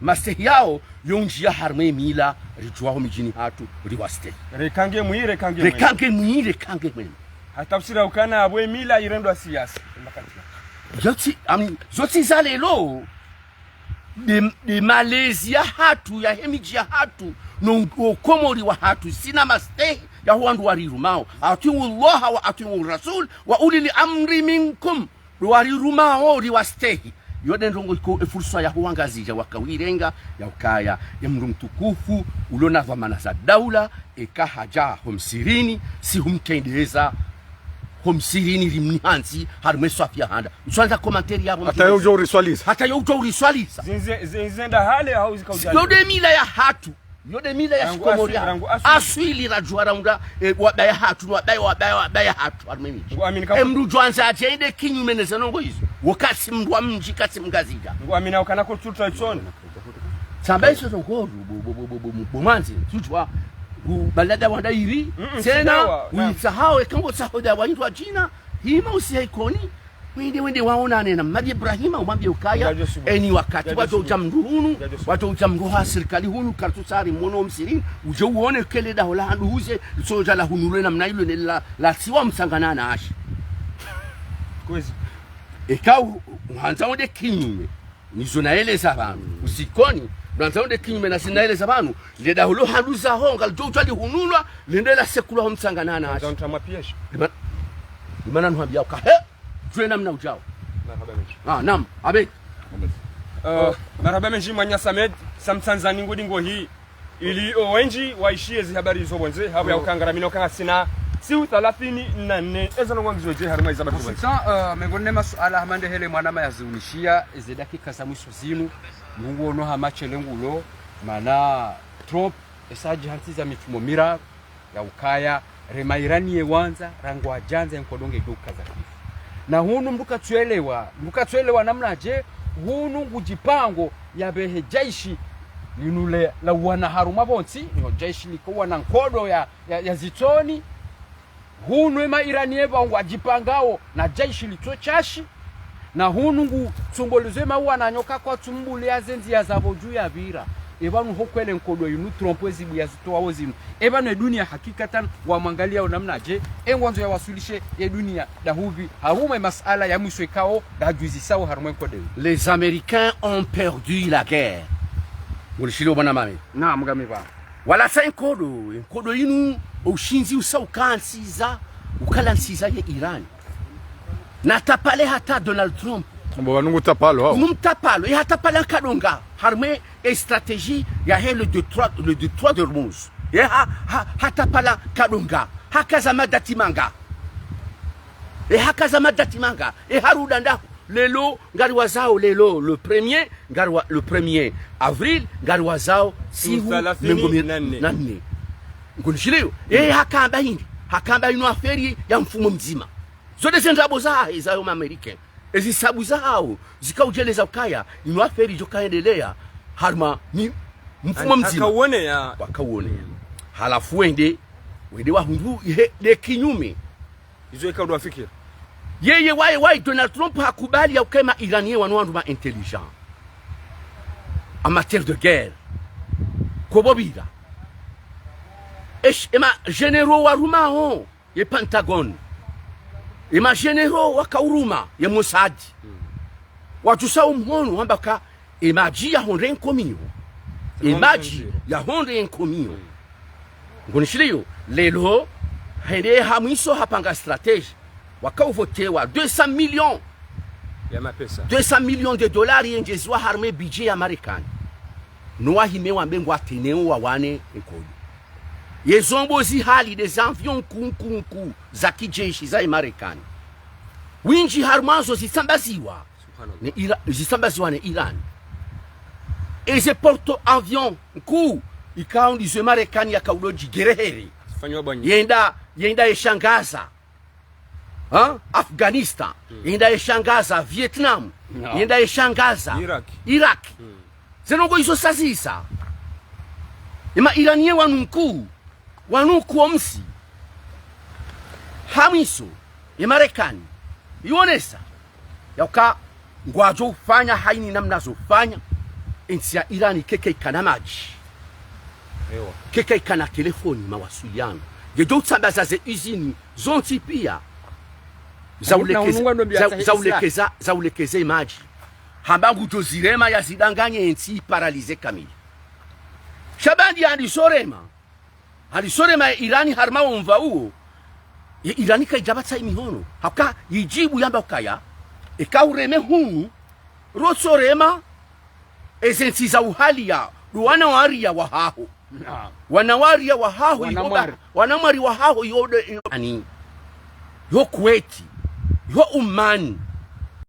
Mastehi yao, yo undjiya harumwa emila, ridjuwa ho midjini hatru, riwastehi. Rekange mwi, rekange mwe. Rekange mwi, rekange mwe. Hata usira ukana apvo emila irendwa siasa. Makati. Zotsi, am, zotsi za lelo, nde, nde malezi ya hatru, ya he midji ya hatru, no, o Komori wa hatru, sina mastehi, ya ho wandru warirumao. أطيعوا الله وأطيعوا الرسول وأولي الأمر منكم. Ndo warirumao riwastehi. Yo nde ndrongo iko efursa ya ho wangazidja wakawirenga, ya ukaya, ye mndru mtukufu, ulo na dhwamana za daula, eka hadja ho Misirini, si humtrendeza, ho Misirini rimnihantsi, harumwa e swafi ya handa. Mswandza commentaire yapvo. Hata yo udjo uriswalisa. Hata yo udjo uriswalisa. Zinze, zinze nda hale hau zika udjali. Yo nde mila ya hatru. Yo nde mila ya shikomori. Rangu aswi-, rangu aswi-, aswili radjuwa raunda, eh, wabaya hatru, wabaya, wabaya, wabaya hatru, harumwa emidji. Ngu amini ka- E mndru djwandza adje ende kinyume ne ze ndrongo izo. Wo kasi mndru wa mdji, kasi mngazidja. Ngu amini ukana ko tsutra itsoni. Tsamba iso zo nkodo, bo, bo, bo mwandze, tsudjuwa, ngu balada wanda iri, mm, mm, tsena, sidawa, naam. Witsa hao, eka ngo tsaho dawa indru wa djina, hima usiha ikoni, wende, wende waonane na Madi Ibrahima, umwambie ukaya, eni wakati wadjo udja mndru hunu, wadjo udja mndru ha sirikali hunu, kartsu tsari mwono Misirini, udje uone kele daho la handu huze, litso dja la hunulwe namna ilo ne la, la tsiwa mtsangana na ashi. Kwezi. Eka u, uhandza wende kinyume. Nizo naeleza pvanu. Usikoni, nandza wende kinyume na zinaeleza pvanu. Le daho lo handu zaho, ngalidjo udja lihunulwa, lende la sekulwa ho mtsangana na ashi. Nandza ntrama piège. Ndima-, ndimana nuhambia uka, he? Djuwe namna udjao. Marahaba mendji. Ah, naam, abe. Eh, marahaba mendji, mwananya Samed, Sam Tanzani ngudi ngo hii. Ili owendji waishiye zihabari zo pvondze, hapvo ya ukangara mina ukanga sina siku thalathini na nne, eza ndrongo ngizo dje harumwa iza habari zo pvondze. Consultant, eh, mengoni ne masuala hama nde hele mwanama ya ziunishiya, eze dakika za mwiso zinu, mungu ono hama shele ngulo, mana Trump, esa djihantsiza mifumo miraru, ya ukaya, rema Irani ye wandza, rangu adjandza ye nkodo nge duka za kifu. Na hunu mndru katsuelewa, mndru katsuelewa namna dje, hunu ngu djipango ya behe jaishi, linu le, la wana harumwa pvontsi, niho jaishi liko wana nkodo ya, ya, ya zitsoni, hunu ema Irani epva ngwadjipangao na jaishi litso shashi, na hunu ngu tsumbolizwe maua na nyoka kwatsu mbuli ya zendziya zapvo dju ya pvira. Epvanu ho kwele nkodo inu Trump ezibu ya zitowa wo zinu. Epvanu e duniya hakikatan wamwangaliya o namna dje, e ngwandzo ya wasulishe e duniya dahupvi, harumwa e masuala ya mwiso ikao, ngadjuzisao harumwa e nkodo inu. Les Américains ont perdu la guerre. Ngulishilo mwana mame. Naam, ngami pvanu. Wala sa e nkodo, e nkodo inu, o ushindzi usa ukantsiza, ukala ntsiza ye Iran. Na tapale hata Donald Trump. Mbo wanu ngu tapalo hao. Ngu mtapalo, ye hata pala nkadonga, harumwa e stratégie yahe le détroit, le détroit d'Ormuz. Ye ha, ha, hata pala nkadonga, hakaza madati manga. Ye hakaza madati manga, ye harudi ndahu, lelo, ngari wazao lelo, le premier, ngari wa, le premier avril, ngari wazao siku mengo mi-, na nne. Ngunishiliyo, ye hakamba hindri, hakamba inu affaire ya mfumo mdzima. Zo nde ze ndrabo zahe zayo ma Américains. Ezi sabu zahao, zika udjeleza ukaya, inu affaire idjo kaendelea, harumwa mi-, mfumo mdzima. Wakauoneya. Wakauoneya. Halafu wende, wende wahundru, ihe, nde kinyume. Izo ika ndo wafikira. Yeye waye, waye Donald Trump hakubali ya ukaya ema Iraniens wanu wandru ma intelligents. En matière de guerre. Kobobira. Esh, ema généraux warumao ye Pentagone. Ema généraux wakauruma ye Mossad. Wadjusa umhono wamba ka Emadji yahondre nkomiyo. Emadji yahondre nkomiyo. Ngonishiliyo, lelo, hende hamwiso hapanga stratégie. Waka uvotewa deux cents millions. Ya mapesa. Deux cents millions de dollars yendjeziwa harumwa budget ya Marekani. No wahime wambe ngwateneo wawane nkodo. Yezombo zihali, des avions nkuu, nkuu, nkuu, za kijeshi za Marekani. Windji harumwazo zitsambaziwa. Subhanallah. Ne Ira-, zitsambaziwa ne Iran. Eze porte-avions nkuu, ikao ndizo Marekani yakaudo djigerehere. Yenda, yenda yeshangaza. Ha? Afghanistan. Yenda yeshangaza Vietnam. Yenda yeshangaza Iraq. Iraq. Ze ndrongoo izo sazisa. Ema Iran ye wanu nkuu. Wanu nkuu omsi. Hamwiso, ye Marekani, iwonesa yauka ngwadjo ufanya haini namna zofanya. Entsi ya Iran keka ikana madji. Ewa. Keka ikana telefoni, mawasiliano. Ngedjo utsambaza ze usines zontsi pia. Za ulekeza, za, za ulekeza, za ulekeza emadji. Hamba ngudjo zirema yazidanganye entsi iparalize kamili. Sha bandi yandiso rema. Handiso rema ye Irani harumwa omva uwo, ye Irani kaidjapvatsa imihono. Hauka yidjibu yamba ukaya, eka ureme hunu, rotso rema, eze ntsi za uhaliya, ndo wana wariya wahaho. Naam. Wana wariya wahaho, wana mwari. Wana mwari wahaho, iyo nde, iyo ani. Iho Kuwait, iho Oman,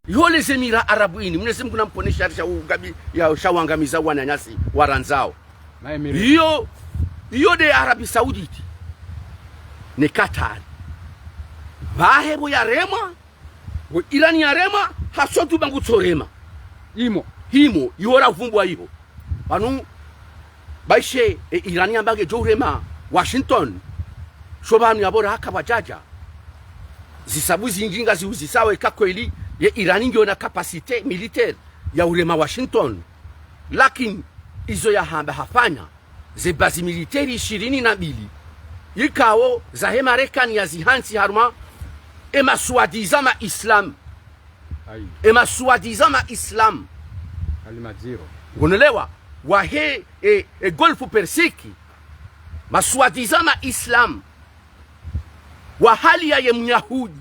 iho les Émirats Arabes Unis, Mwenyezi Mungu namponeshe shari sha ugami-, ya, sha wangamiza wananyasi warandzao. Iyo, iyo nde Arabie Saoudite ne Qatar. Pvahe pvo yaremwa, pvo Iran yaremwa, ha surtout pvanu ngutso rema. Himo. Himo, iho ravumbwa iho. Pvanu, baishe, e Iran yamba ngedjo urema Washington. Sho pvanu yapvo raka pvwadjadja. Zisabu zindji ngaziuzisao eka kweli, ye Iran ngiyo na capacité militaire ya urema Washington. Lakini izo yahamba hafanya, ze bazi militaire ishirini na mbili, ikao zahe Marekani yazihantsi harumwa ema soi-disant ma Islam. Ayi. Ema soi-disant ma Islam. Alimadziro. Ngonelewa, wahe, e, e Golfe Persique, ma soi-disant ma Islam. Wahaliya ye Myahudi.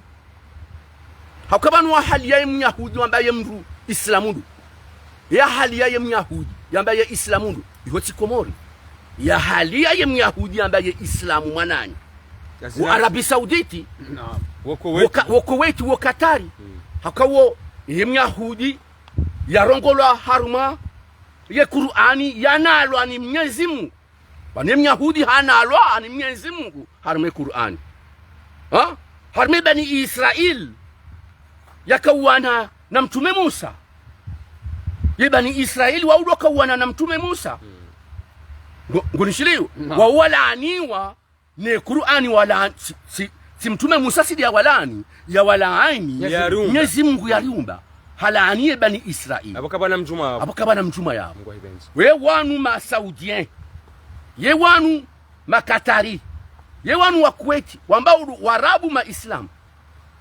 Hauka pvanu wahaliya ye Myahudi wamba ye mdru Islamu ndo. Yahaliya ye Myahudi yamba ye Islamu ndo. Iho tsi Komori. Yahaliya ye Myahudi yamba ye Islamu mwananya. Wo Arabie Saoudite. Naam. Wo Kuwait. Wo Ka-, wo Kuwait, wo Katari. Hauka wo ye Myahudi yarongolwa harumwa ye Kur'ani yanalwa ni Mwenyezi Mungu. Pvanu ye Myahudi hanalwa ni Mwenyezi Mungu harumwa ye Kur'ani. Ha? Harumwa ye Bani Israil yakauwana na Mtrume Musa. Ye Bani Israil waudo kauwana na Mtrume Musa. Ngo-, ngonishiliyo. Naam. Wao walaaniwa ne Kur'ani wala-, si, si, si Mtrume Musa sidi yawalaani, yawalaani. Mwenyezi Mungu yariumba. Halaani ye Bani Israil. Apvo kapvana mdjumwa yapvo. Apvo kapvana mdjumwa yapvo. Mungu ahipvendze. We wanu ma Saoudien. Ye wanu ma Katari. Ye wanu wa Kuwait. Wamba udu Warabu ma Islam.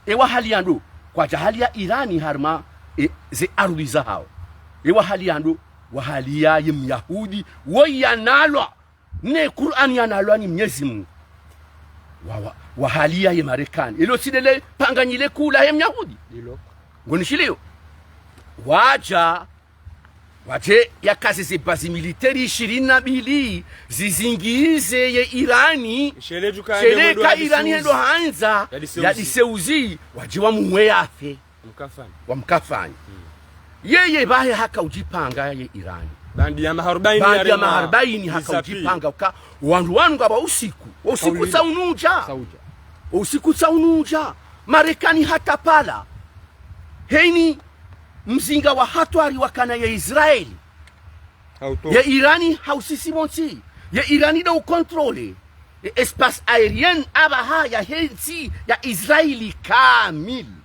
E wahaliya ndo. Kwadja haliya Irani harumwa, e, ze arudhi zahao. E wahaliya ndo. Wahaliya ye Myahudi. Wo yanalwa ne Kur'ani yanalwa ni Mwenyezi Mungu. Wa, wa, wahaliya ye Marekani. Ilo tsi ndele panganyile kula ye Myahudi. Ilo. Ngonishiliyo. Wadja, wadje yakaze ze bazi militaire ishirini na mbili, zizingize ye Irani. Shele djuka shele ka Irani hendo handza, yadiseuzi. Yadiseuzi, wadje wamuwe yafe. Mkafani. Wa mkafani. Yeye pvahe haka udjipanga ye Irani. Bandi ya maha arbaini. Bandi ya maha arbaini haka udjipanga uka wandru wanu ngapvo usiku. Usiku tsaunudja. Tsaudja. Usiku tsaunudja. Marekani hata pvala. Heni mzinga wa hatwari wakana ye Israeli. Ye Irani hausisi pvontsi. Ye Irani ndo ucontrôler ye espace aérien apvaha yahe ntsi ya Israeli kamili.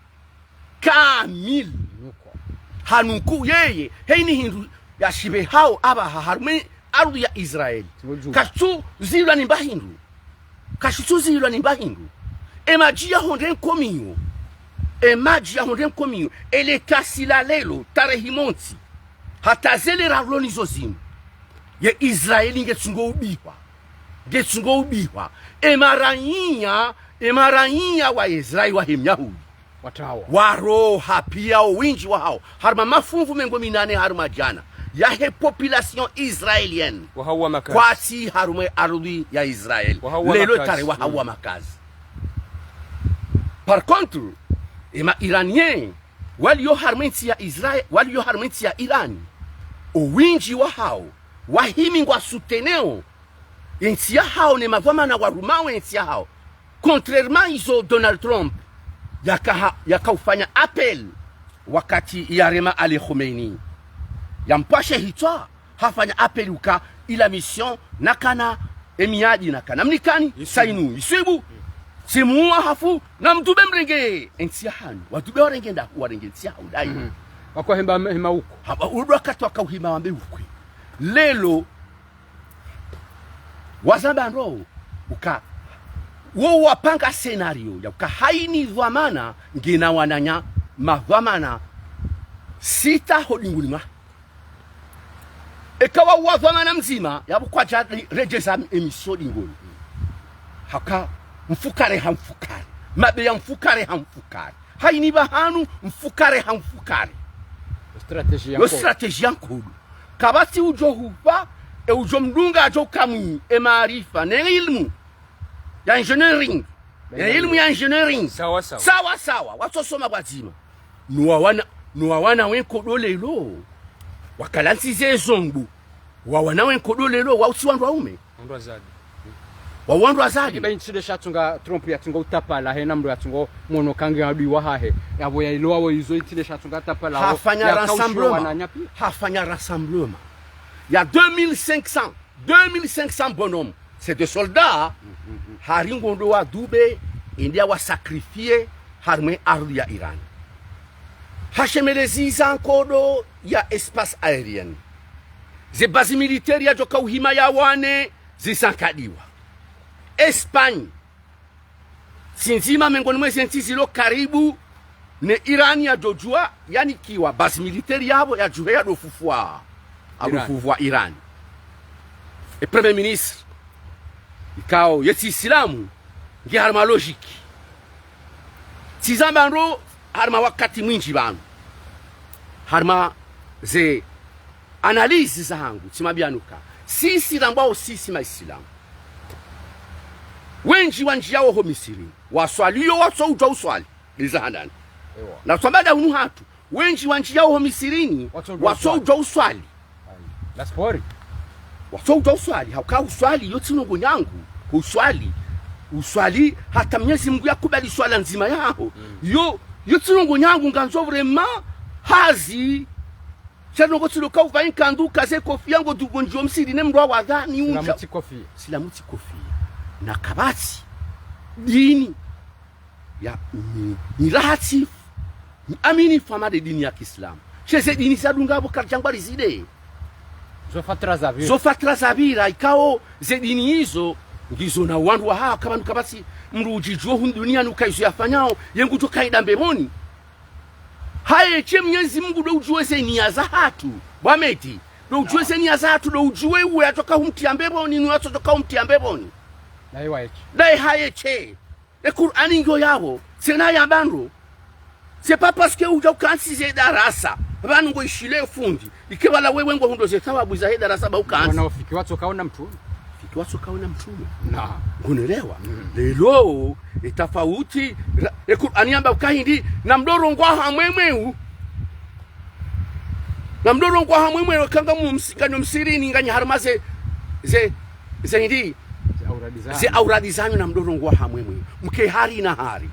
Kamili. Nuko. Hanuku yeye, heni hindru yashipvehao apvaha harumwa arudhi ya Israeli. Kashitsu zilwa ni mba hindru. Kashitsu zilwa ni mba hindru. Emadji yahondre nkomiyo. Emadji yahondre nkomiyo. Ele kasi la lelo, tarehi montsi. Hata zele rarloni zo zinu. Ye Israeli ngetsungo ubihwa. Ngetsungo ubihwa. Emaraiya, emaraiya wa Israeli wahe Myahudi. Watawa. Waroha piya owindji wahao. Harumwa mafunvu mengo minane harumwa djana. Yahe population israélienne. Wahawa makazi. Kwatsi harumwa ardhwi ya Israeli. Wahawa makazi. Lelo tare wahawa makazi. Par contre, ema Iranien, waliyo harumwa entsi ya Israeli, waliyo harumwa entsi ya Irani. Owindji wahao, wahimi ngwa soutenir o entsi yahao ne madhwamana warumao entsi yahao. Contrairement izo Donald Trump yakaha-, yakaufanya appel wakati yarema Ali Khomeini. Yampvashe hitswa, hafanya appel uka ila mission nakana emiadi nakana mnikani, iswibu. Sainu, iswibu. Simuwa hafu, namdube mrenge entsi yahanyu. Wadube warenge nda, warenge entsi yahao, dayi. Mhm. Wako hemba, hema uko. Haba, udo wakati wakauhima wambe ukwe. Lelo, wazamba ndo uka, wo wapanga scénario ya uka haini dhwamana ngena wananya madhwamana sita ho dingoni mwa. Eka wa, wa dhwamana mdzima, yapvo kwadja redjeza emission dingoni. Haka mfukare ha mfukare. Mabe ya mfukare ha mfukare. Haini pvahanu mfukare ha mfukare. Stratégie ya nkodo. Stratégie ya nkodo. Kapvatsi udjo hupva, e udjo mdunga adjo kamwi, e maarifa, ne ilmu ya engineering. Ne ilmu ya engineering. Sawa, sawa. Sawa, sawa. Watsosoma pvwadzima. Nuwawana, nuwawana we nkodo lelo. Wakala ntsi ze zombu. Wawana we nkodo lelo, wautsi wandru waume. Wandru wazade. Wa wandru wazade. Iba intsi nde shatsunga Trump yatsunga utapala, hena mndru yatsunga mwono kange adui wahahe. Yapvo ya ilo wawo izo intsi nde shatsunga utapala, wo. Hafanya rassemblement. Wananya pia. Hafanya rassemblement. Il y a deux mille cinq cents, deux mille cinq cents bonhommes. C'est des soldats. Hari ngondo wadube, ende yawasacrifier, harumwa ardhwi ya Iran. Hashemelezi za nkodo ya espace aérien. Ze base militaire yadjoka uhima yawane, zisankadiwa. Espagne, ntsi ndzima mengoni mwa ze ntsi zilo karibu ne Iran yadjodjuwa, yanikiwa base militaire yapvo yadjuhe yadofufua, Iran. Adofufua Iran. E Premier Ministre, ikao ye tsi Isilamu, nge harumwa logique. Tsizamba ndo harumwa wakati mwindji pvanu. Harumwa ze analyse zahangu, tsimwambiani uka sisi rambwao sisi Maisilamu, wendji wandjiyao ho misirini, waswaliyo watsoudjuwa uswali, liza handani. Ewa. Na tsamba nda hunu hatru, wendji wandjiyao ho misirini, watsoudjuwa uswali. Watsoudjuwa uswali. Ayi. La sport. Watsoudjuwa uswali, hauka uswali, yo tsi ndrongoo nyangu, uswali. Uswali, hata Mnyezi Mungu yakubali swala ndzima yaho. Mm. Yo, yo tsi ndrongoo nyangu, ngandzo vraiment hazi. Sha ndrongoo tsi ndo ka upvae nkandu, ukaze kofia, ngodungo ndjiyo msirini ne mndru wa wadhani undja. Silamu tsi kofia. Silamu tsi kofia. Na kapvatsi dini ya, ni, ni rahatsi, ni amini fama nde dini ya kiislamu. She ze dini zadunga pvo karidjangwa rizide. Zo fatra zapvira. Zo fatra zapvira, ikao ze dini izo, ngizo na wandru wahawo, kapvanu kapvatsi mndru udjidjuo hunu duniani uka izo yafanyao, ye ngudjo kaenda mbepvoni. Haye she Mnyezi Mungu ndo udjuwe ze niya zahatru, bwa meti. Ndo udjuwe ze niya zahatru, ndo udjuwe uwe yadjoka humtriya mbepvoni, nuwe yatsodjoka humtriya mbepvoni. Naye waye she. Naye haye she. E Kur'ani ngiyo yapvo, tsena ya pvandru. C'est pas parce que udja ukantsi ze darasa, pvanu ngo ishile fundi, ike pvala wewe ngo hundro ze thawabu zahe darasa ba ukantsi. Wana ufiki watsokaona mtrume. Fiki watsokaona mtrume. Na. Ngunelewa. Mm. Lelo, e tafauti, ra-, e Kur'ani yamba uka hindri, namdorongowa hamwemweu. Namdorongowa hamwemweu, eka ngamumsi-, nganyo msirini, nganyi harumwa ze, ze, ze hindri, ze auradi zanyu. Ze auradi zanyu namdorongowa hamwemweu. Mke hari na hari.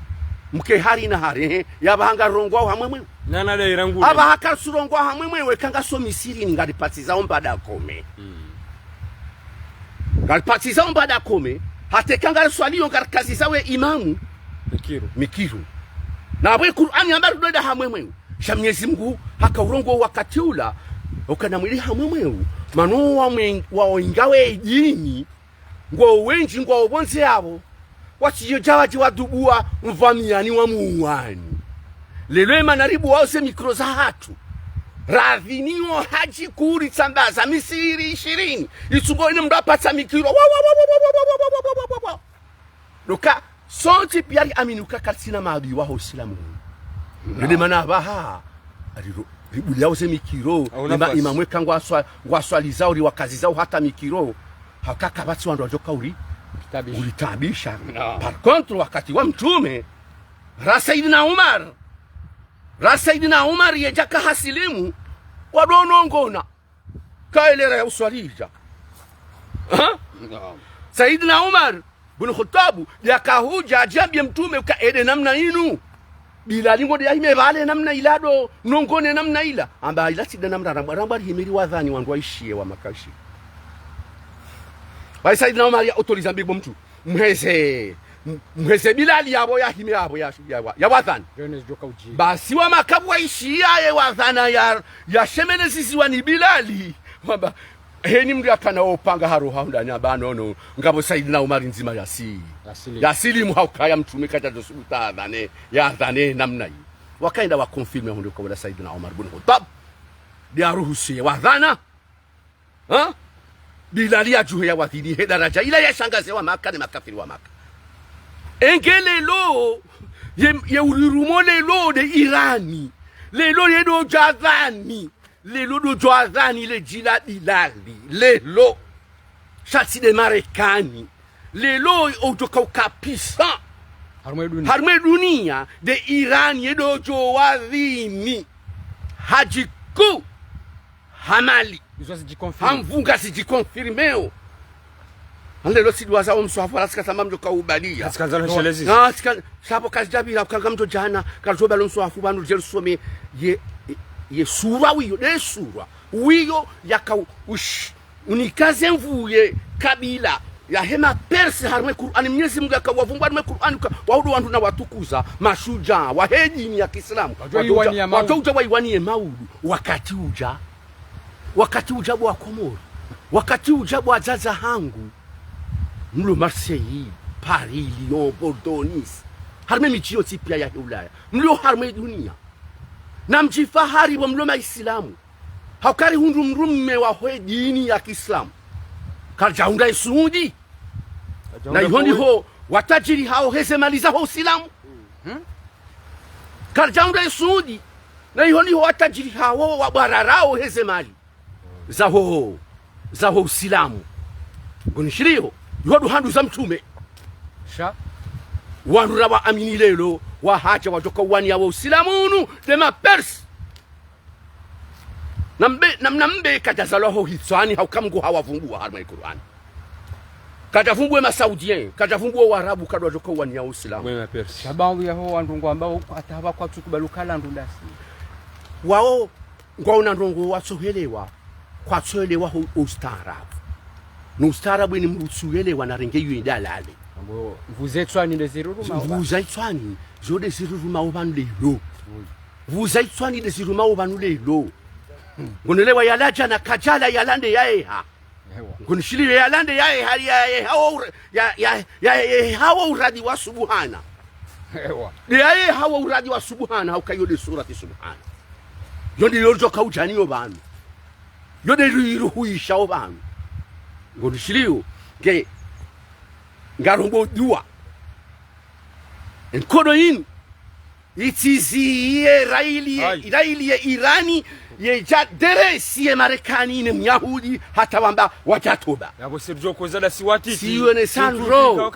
Mke hari na hari, ehe. Yapvaha ngarirongowao hamwemweu. Nana nde irangu. Apvaha karitsurongowa hamwemweu, eka ngaso misirini, ngaripatsi zao mbada kome. Mm. Ngaripatsi zao mbada kome, hata eka ngariswaliyo ngarikazi zawe imamu. Mikiru. Mikiru. Na apvo e Kur'ani yamba ridwenda hamwemweu. Sha Mnyezi Mungu, haka urongowa wakati ula, uka namwili hamwemweu. Mana wamwe-, wawo ingawe dini, ngwao wendji ngwao pvondze yapvo. Watsidjo dja wadje wadubuwa mvamiyani wa muwani. Lelo emana ribuwao ze mikro zahatru. Radhiniwo hadji kuri tsambaza misihiri ishirini. Itsungo ine mndru apatsa mikiro. Wa, wa, wa. Nduka, sontsi piya riamini uka karitsina maadui waho Usilamu. Naam. Nde mana apvaha, ari ro, ribuliya uze mikiro, hauna ima, nafasi. Imamu eka ngwaswa-, ngwaswalizao, riwakazizao hata mikiro. Hauka kapvatsi wandru wadjoka uri, uritaabisha. Uritaabisha. Naam. Par contre, wakati wa Mtrume, ra Sayyidina Umar, ra Sayyidina Umar yedjaka hasilimu, wadjo nongona. Kaelera ya uswalidja. Ha? Naam. Sayyidina Umar bin Khattabu, yakahudja, hadjambiya Mtrume uka ende namna inu. Bilali ngode yahime pvale namna ila ndo, nongone namna ila. Hamba ila tsi nde namna rambwa, rambwa rihime riwadhani wandru waishiye wa Maka ishi. Wayi Sayyidina Umar ya autoriza mbibo mtru. Mheze, m-, mheze Bilali yapvo yahime yapvo ya, ya, ya, yawadhani. Jones joka uji. Basi wa Maka pvwaishiya ye wadhana ya, ya shemene ziziwa ni Bilali. Wamba, heni mndru yakana opanga haroha undani amba nono, ngapvo Sayyidina Umar ndzima yasi-, yasilimu. Yasilimu hauka ya Mtrume kadjadjo subutu adhane, yadhane namna yi. Wakaenda wa confirmer hundru kawula Sayyidina Umar bin Khattab. Nde aruhusu ye wadhana. Ha? Bilali yadjuhe yawadhini he daraja ila yashangaze wa Maka ne makafiri wa Maka. Enge lelo, ye, ye urirumo lelo nde Irani. Lelo ye ndo djadhani. Lelo ndo djadhani le djila Bilali. Lelo. Sha tsi nde Marekani. Lelo oudjoka ukapvisa. Harumwa dunia. Harumwa dunia, nde Irani ye ndo djowadhini. Hadjiku. Hamali. Izo zidjikonfirme. Hamvunga zidjikonfirmeo. Hande lelo tsi duwaza wo mswahafu, wala tsika tsamba mdjo kaubaliya. Tsika zalo shelezi. Na, tsika, sha pvo kazidjapvira, kanga mdjo djana, kazidjopvalo mswahafu, pvanu djeli some, ye, ye, ye sura wiyo, nde sura. Wiyo, yaka u-, ush-, unikaze mvuye kabila yahe ma Perse harumwa ye Kur'ani, Mnyezi Mungu yakawavumbu harumwa ye Kur'ani, ka, waudu wandru na watukuza, mashudjaa, wahe dini ya Kiislamu. Wadjo iwaniya maudu. Wadjo udja waiwaniye maudu. Wakati udja. Wakati udja bo wa Komori. Wakati udja bo wadzadze hangu. Mlo Marseille, Paris, Lyon, Bordeaux, Nice. Harumwa ye midji yontsi piya yahe Ulaya. Mlo harumwa ye dunia. Na mdjifahari bo mlo Maisilamu. Hauka rihundru mdrume wahe dini ya Kiislamu. Karidjahundra ye Suudi. Na iho ndiho watadjiri hawo heze mali zaho Usilamu. Hmm? Karidjahundra ye Suudi. Na iho ndiho watadjiri hawo wabwararao heze mali zaho, zaho Usilamu. Ngonishiliyo, iho ndo handru za Mtrume. Sha. Wandru rawaamini lelo, wahadja wadjoka uwaniya wo Usilamu unu, nde ma Perse. Na mbe, na, na mbe kadjazalwa ho hitswani, hauka Mngu hawavumbuwa harumwa ye Kur'ani. Kadjavumbuwa ma Saoudien, kadjavumbuwa Waarabu, kadwadjoka uwaniya Usilamu. Mwe ma Perse. Shababu yaho wandru ngwambao, hata hapva kwatsu kubali ukala ndrundasi. Wao, ngwaona ndrongo watsohelewa, kwatsohelewa ho ustaarabu. No ustaarabu eni mdru tsuhelewa na renge yu indalale. Ambo, mvuza itswani nde ziruruma oba. Mvuza itswani, zo nde ziruruma opvanu lelo. Oui. Mvuza itswani nde ziruma opvanu lelo. Ngonelewa yala djana kadjala yala nde yaeha. Ewa. Ngonishiliyo yala nde yaeha, yaeha wo ura-, ya, ya, ya, yaeha wo uradi wa Subuhana. Ewa. Nde yaeha wo uradi wa Subuhana, hauka yo nde surati Subuhana. Yo nde yodjoka udjaniyo pvanu. Yo nde ri-, rihuishao pvanu. Ngonishiliyo, nge, ngarombo dua. Enkodo inu. Itsiziye raili ye, ayi, raili ye Irani, yedja deresi ye Marekani ne Myahudi, hata wamba wadjatoba. Yabo sirjo koza da siwati. Siyo ne sandro.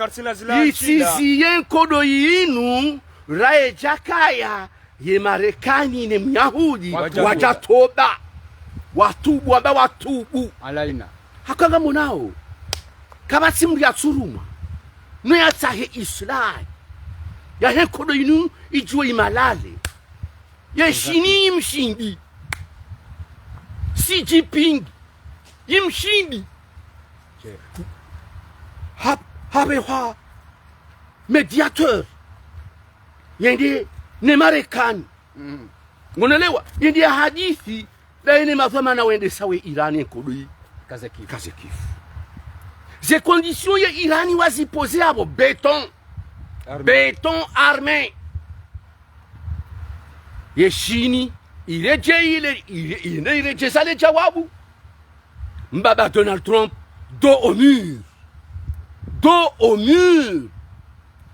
Itsiziye nkodo yinu, raye djakaya, ye Marekani ne Myahudi, wadjatoba. Wadjatoba. Watubu, wamba watubu. Alaina. Haka ngamonao. Kapvatsi mdru yatsurumwa. No yatsahe islahi. Yahe nkodo inu idjuwe imalale. Ye Shini yimshindi. Xi Jinping yimshindi. Hap-, hapvehwa médiateur. Yende ne Marekani. Mm. Ngonelewa, yende ya hadisi, daye ne madhwamana wendesao ye Irani ye nkodo yi. Kazekifu. Kazekifu. Ze conditions ye Irani wazipoze apvo, béton. Armé. Béton armé. Ye Shini, Iredjeyi ile, ire-, ine iredjeza le djawabu. Mbaba Donald Trump, dos au mur. Dos au mur.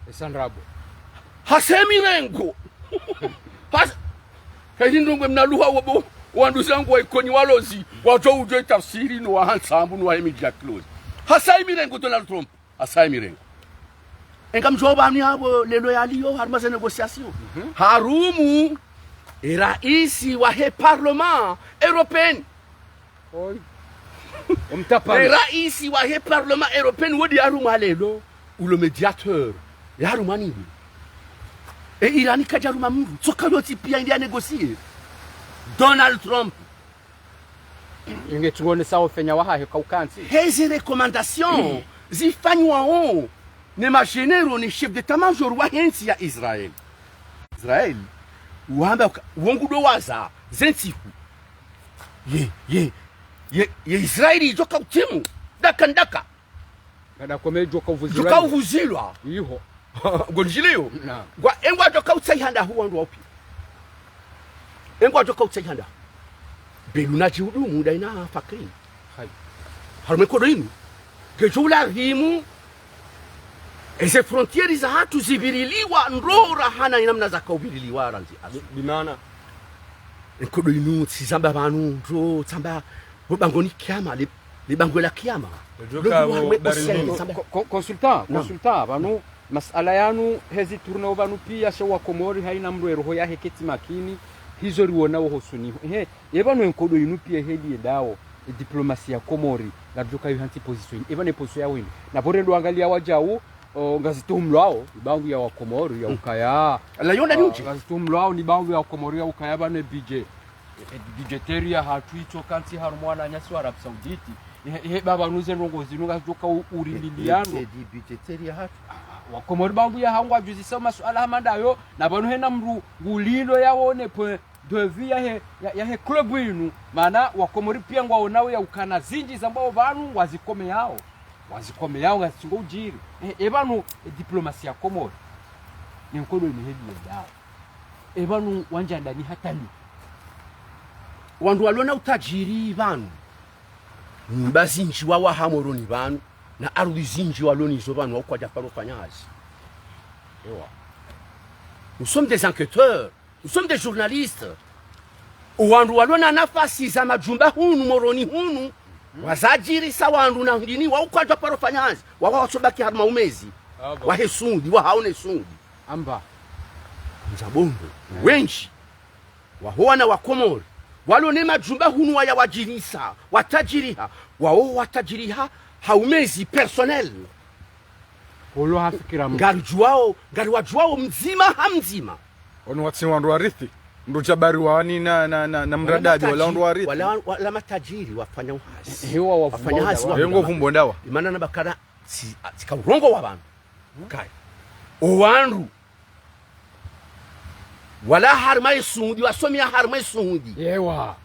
Esa ndrabo. Hasa ye mirengo. Has-, hezi ndrongoo mna luha wobo, wanduzangu wa Ikoni walozi, wadjo udjo itafsiri no wa Hantsambu no wa Emidia Close. Hasa ye mirengo Donald Trump. Hasa ye mirengo. Enga mdjuwa pvanu yapvo lelo yaliyo harumwa ze négociation. Mhm. Harumwa e raisi wahe Parlement Européen. Oi. E raisi wahe Parlement Européen wo nde harumwa lelo, ulo médiateur. Ye harumwa nini? E Iran kadja harumwa mndru. Tsoka yotsi piya inde ya négocier. Donald Trump. Inge tsi ngonesa ufenya wahahe kaukantsi. Heze recommandations zifanywawo ne ma généraux ne chef d'état-major wahe ntsi ya Israel. Israel, wamba uka-, wo ngudo waza, ze ntsihu. Ye, ye, ye, ye Israel idjo kautimu. Daka ndaka. Kada kome djo kauvuzilwa. Djo kauvuzilwa. Iho. Ngondjiliyo. Naam. Ngwa, engwadjo kautsaha ndahu wandru waupi. Engwadjo kautsaha ndahu. Belu na djihudu muda ina fakiri. Hayi. Harumwa e nkodo inu. Ngedjo ulazimu. Eze frontières zahatru zipviriliwa ndro rahana ina mna zakaupviriliwa randzi. Bi-, bimaana. E nkodo inu, tsizamba pvanu, ndro, tsamba, bo bangoni kiyama, le, le bango la kiyama. Ndro ka bo harumwa bari océan, nunu. Tsamba. Ko-, ko-, consultant, naam. Consultant, pvanu, masala yanu, hezi tourner pvanu piya, sha wa Komori, hayina mndru e roho yahe ketsi makini, hizo riwona wo hosoni. Ehe, ye pvanu e nkodo inu piya heli yendawo, e diplomasia ya Komori, ngadjo kayi hantsi position. Ye pvanu e position ya wini. Na pvo rendo angaliya wadjau, o, ngazituhumlwawo, ni bangwe ya wa Komori ya ukaya. La yonda ni udje. Ngazituhumlwawo, ni bangwe ya wa Komori ya ukaya pvanu e budget. E, e, budgétaire yahatru itso kantsi harumwa wananyasi wa Arabie Saoudite. Ehe, ehe, pvapvanu ze ndrongoo zinu ngazidjo ka u-, urililiano. E, e, e, budgétaire yahatru. Ah, wa Komori bangwe yahawo ngwadjuzisao masuala hama ndayo, na pvanu hena mndru ngulilo yawone point de vue yahe, ya, yahe club inu. Mana wa Komori piya ngwaonao ya ukana zindji zambwao pvanu ngwazikomeyao. Wazikomeyao ngazitsungo udjiri. E, e pvanu, e diplomasia ya Komori. Ne nkodo inu heli yendawo. E pvanu wandjandani hatani. Wandru walona utadjiri pvanu. Nyumba zindji wawaha Moroni pvanu. Na ardhwi zindji walonazo pvanu wa ukwadja paro fanya hazi. Ewa. Nous sommes des enquêteurs. Nous sommes des journalistes. Owandru walona nafasi za majumba hunu, Moroni hunu, wazadjirisa wandru na hindrini, wa ukwadja paro fanya hazi, wa, wa watsobaki harumwa umezi. Ah bon. Wahe sundi, wahaone sundi. Amba. Nza bondo. Eh. Wendji. Waho wana wa Komori. Walona majumba hunu waya wadjirisa, watadjiriha, wao watadjiriha, ha umezi personnel. Olo hafikira mndru. Ngaridjuwao, ngariwadjuwao mdzima ha mdzima. Ono watsi wandru warithi. Ndo jabari wani na, na, na, na mradadi wala wandru warithi. Wala, wala matadjiri wafanya uhazi. Hewa wafanya hazi wa. Yengo vumbo ndawa. Imana na bakara si, si ka urongowa pvanu. Kaya. Owandru. Wala harumwa e sundi, wasomea harumwa e sundi. Ewa.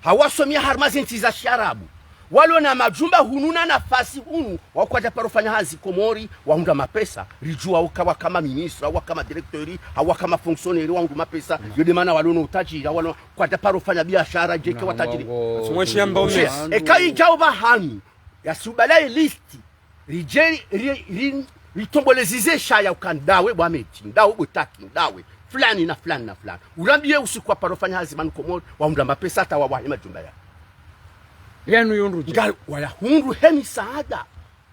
Hau wasomea harumwa zintsi za shiarabu. Walona majumba hunu na nafasi hunu, wa ukwadja paro fanya hazi Komori, wahundra mapesa, ridjuwa uka waka ma ministre, hau waka ma directeur, hau waka ma fonctionnaire, wahundra mapesa, yo nde mana walona utadjiri, hau walona kwadja paro fanya biashara, djeke watadjiri. Mweshi amba umezi. Eka idjao pvahanu, yasubala e liste, ridje, ri, ri, ritomboleze ze shaya uka ndawe bo Amedi, ndawe bo Taki, ndawe, fulani na fulani na fulani. Urambiye usiku wa paro fanya hazi pvanu Komori, wahundra mapesa hata wawahe majumba ya. Yanu yundru dje. Nga wayahundru he misaada.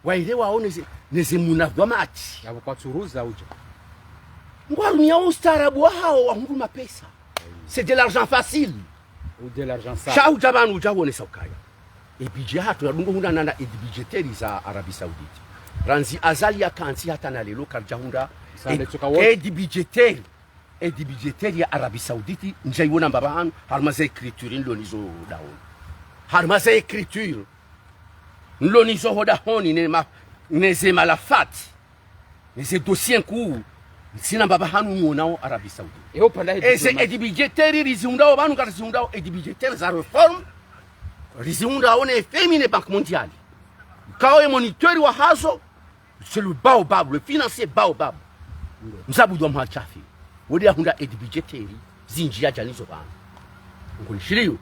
Waire waone ze, neze munadhwamati. Yapvo kwatsuruza udja. Ngwarumiao ustaarabu wahawo wahundru mapesa. C'est de l'argent facile. Ou de l'argent sale. Sha udja pvanu udja wonesa ukaya. E budget hatru yadungo hundana na aide budgétaire za Arabie Saoudite. Randzi Azali yakantsi hata na lelo karidja hundra. Sale aide, tsuka wote. Aide budgétaire. Aide budgétaire ya Arabie Saoudite, ndjaiwona mbapvi hanu, harumwa ze écriture nilo nizo dahoni. Harumwa ze écriture nilo nizo ho dahoni ne ma, ne ze malafati. Eze dossier nkuu, ntsina mbapvi hanu niwonao Arabie Saoudite. Eze aide budgétaire rizihundrao pvanu, ngarizihundrao aide budgétaire za réforme, rizihundrao ne F M I ne Banque Mondiale. Kao ye moniteur wahazo, c'est le baobab, le financier baobab. Mze Abdou Mohamed Chafi. Wo nde yahundra aide budgétaire, zindji yadja nizo pvanu. Ngunishiliyo.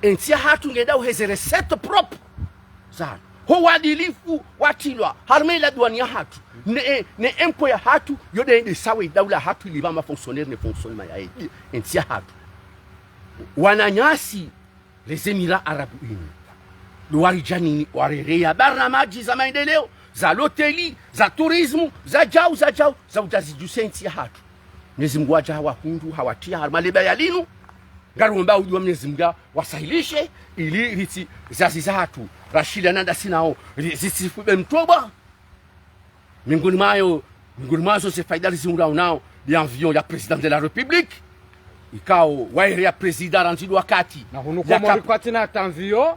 Entsi yahatru ngenda uheze recette propre. Zana. Ho wadilifu watrilwa harumwa ila duwani yahatru, ne, ne impôt yahatru, yo nde, nde sawa idaula yahatru ilipva ma fonctionnaire ne fonctionnement yahe entsi yahatru. Wananyasi, les Émirats Arabes Unis, ndo waridja nini, warereya barnamaji za maendeleo, za loteli, za tourisme, za djau, za djau, za udja zidjuse entsi yahatru. Mwenyezi Mungu wadja hawahundru, hawatria harumwa le baya linu. Ngaromba udjuwa Mwenyezi Mungu wasahilishe, ili ritsi zazi zahatru, rashila nanda sinao, ri-, zitsifube mtobwa. Miongoni mwayo, miongoni mwazo ze faida rizihundrao nao, nde avion ya Président de la République, ikao waereya Président randzi ndo wakati. Na hunu ya Komori kap- kwatsina hata avion.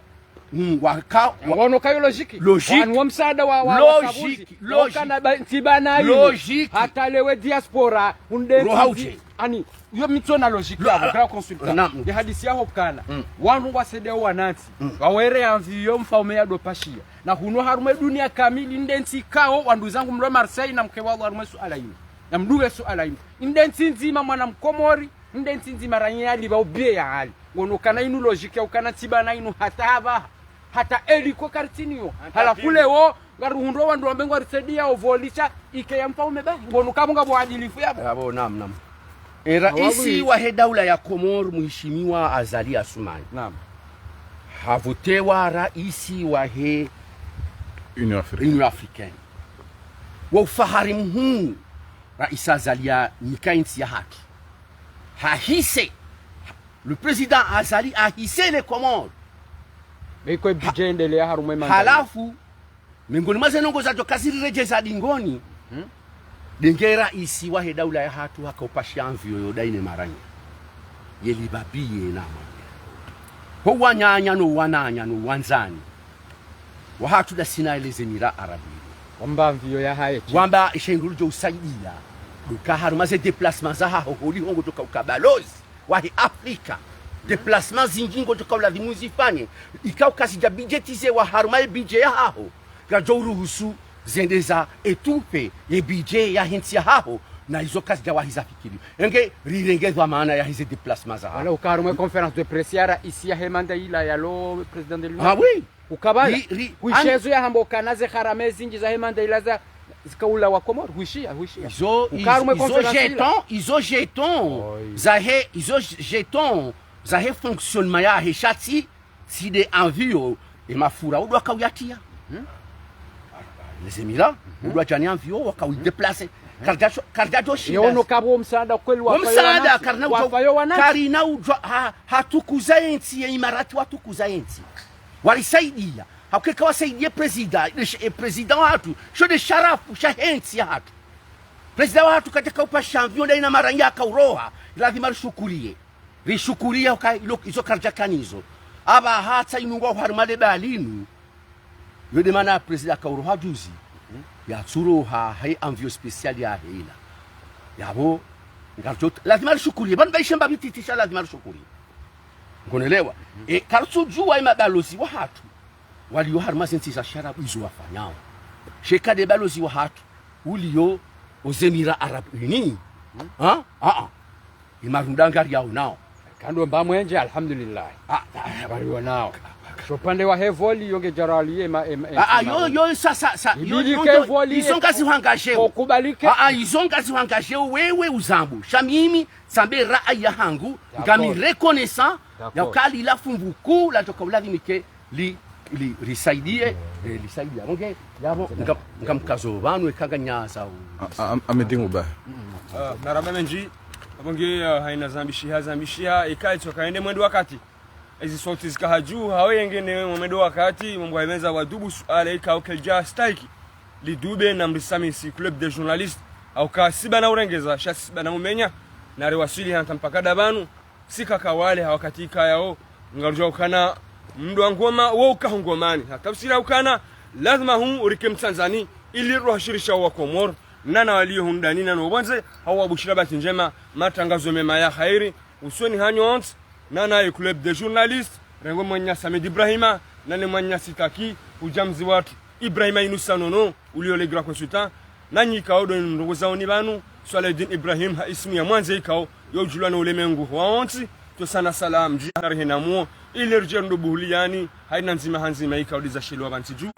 Mm, waka-, wa- Ngono kayo logique. Logique. Wanu wa msaada wa, wa, wa Logique, sabuzi. Logique. Wakana ba-, ntsi bana inu. Logique. Hata lewe diaspora, unde Roha ntsi-, uje. Ani, yo mi tsona logique Lo-, yabo, grand consultant. Naam. Ye hadisi yaho kana. Mm. Wanu ngwasaidiao wanantsi. Mm. Wawereya avion mfaume yadopashia. Na hunu harumwa dunia kamili nde ntsi ikao, wanduzangu mlo Marseille na mke wao harumwa suala inu. Na mdunge suala inu. Nde ntsi ndzima mwana Mkomori, nde ntsi ndzima ranya yalipva ubiye ya hali. Ngono kana inu logique ya ukana ntsi bana inu hata hapvaha. Hata eliko karitsiniyo. Halafu leo, ngaruhundro wandru wambe ngwarisaidiao volisha, ike ya mfaume ba. Ngono kabo ngabo adilifu yabo. Yabo, naam, naam. E raisi wahe daula ya Komori, Mheshimiwa Azali Assoumani. Naam. Havotewa raisi wahe Union Africaine. Union Africaine. Wo ufahari mhuu, raisi Azali ya nika entsi yahatru. Hahise, le président Azali ahise les Comores. Beko budget endelea harumwa emanda. Halafu, miongoni mwa ze ndrongoo zadjo kaziriredjeza dingoni, hmm? Ndenge raisi wahe daula yahatru hakaupashia avion yo ndaine maranya. Yelipva biye na manya. Ho wananya no wananya no wandzani. Wahatru ndasi na les Émirats Arabes Unis. Wamba avion yahaye. Wamba ishendru djo usaidia. Nduka harumwa ze déplacement zahaho holiho ngodjoka uka balozi wahe Afrika. Déplacement zindji ngodjoka ulazimu uzifanye. Ikao kazidja budgétiser wa harumwa ye budget yahaho. Ngadjo uruhusu zende za étouffer ye budget yahe ntsi yahaho, na izo kazidja wahi zafikiri. Enge rirenge dhwamana yahe ze déplacement zahaho. Wala uka harumwa conférence de presse ya raisi yahe manda ila ya lo président de l'Union. Ah oui. Ukabala. Ri-, ri-, hwishezo yahamba ukana ze gharama zindji zahe manda ila za, zikaula wa Komori. Hwishiya, hwishiya. Izo, uka harumwa izo conférence ila. Jetons, izo jetons. Oi. Zahe, izo jetons zahe fonctionnement yahe shatsi, si nde avion, e mafura udwa kauyatria. Hmm? Les Émirats, udwa djani avion, wakauidéplacer. Karidja sho-, karidja djoshinda. Yono kabo msaada kweli wa fayo wanantsi. Wo msaada, karina udwa, karina udwa, ha, hatukuza entsi, ye Imarati watukuza entsi. Warisaidia. Hauka eka wasaidia président, le sh-, e président wahatru, sho nde sharafu shahe ntsi yahatru. Président wahatru kadja kaupashia avion ndaina maranya akauroha, lazima rishukuriye. Rishukuriye uka ilo, izo karidja kanizo. Aba hata inu ngwa harumwa le baya linu. Yo nde mana président akauroha juzi. Yatsuroha he avion spécial yahe ila. Yabo, ngarjo, lazima rishukuriye. Pvanu pvaishe mba pvititi sha lazima rishukuriye. Ngonelewa. E, karitsudjuwa e mabalozi wahatru waliyo harumwa ze ntsi za sharabu izo wafanyao. Sha eka nde balozi wahatru uliyo aux Émirats Arabes Unis. Ha? Ah, ah. Imarunda ngariyaonao. Kando mba mwenje, alhamdulillah. Ah, ah. Waliyo nao. Sho upande wahe vol, yo ngedjaro aliye ma, em, em, ah, ah, yo, yo, sa, sa, sa, yo, ibidi yo, ke yo, vol izo ye ngazihwangajeo. Okubalike. Ah, ah, izo ngazihwangajeo wewe uzambu. Sha mimi, sambe raaya hangu, d'accord, ngami reconnaissant, d'accord, ya uka lila fumvu kuu ladjoka ulazimike li, li, risaidie, eh, lisaidie. Yabo nge, yabo, nga, ngamkazo pvanu eka nganyaza u. A, a, a, amedingu ba. Ah, marahaba mendji, yabo nge, ah, haina zambishiha, zambishiha, eka itsoka ende mwendo wakati. Ezi sauti zika hadju, hawe yenge ne mwendo wakati, mwambo haimenza wadubu suala ika ukedja stahiki. Lidube na mrisamisi club des journalistes, hauka si bana urengeza, sha si bana umenya, na rewaswili hata mpaka ndapvanu, si kaka wale ha wakati ikayao, ngarudjuwa ukana mndru wa ngoma, wo uka hu ngomani. Ha tafsiri ya ukana, lazima hu urike mtsandzani, ili ruhashirisha wa Komori, nana waliyo hundani nano pvondze, hau wabushira bahati ndjema, matrangazo mema ya khairi, usoni hanyu ontsi, nana ye club des journalistes, rengwe mwananyasi Ahmed Ibrahima, nane mwananyasi Taki, udjamzi watru. Ibrahima Inusa Nono, uliyo le grand consultant, nanyi ikao ndo mrongozaoni pvanu, Swalaeddine Ibrahim ha ismu ya mwandze ikao, yo udjulwa no ulemengu wawontsi, Tusana salam, dji, na rehena mo, ile ridje ndo buhuli yani, haina ndzima ha ndzima ika uliza shilwa pvantsi dju.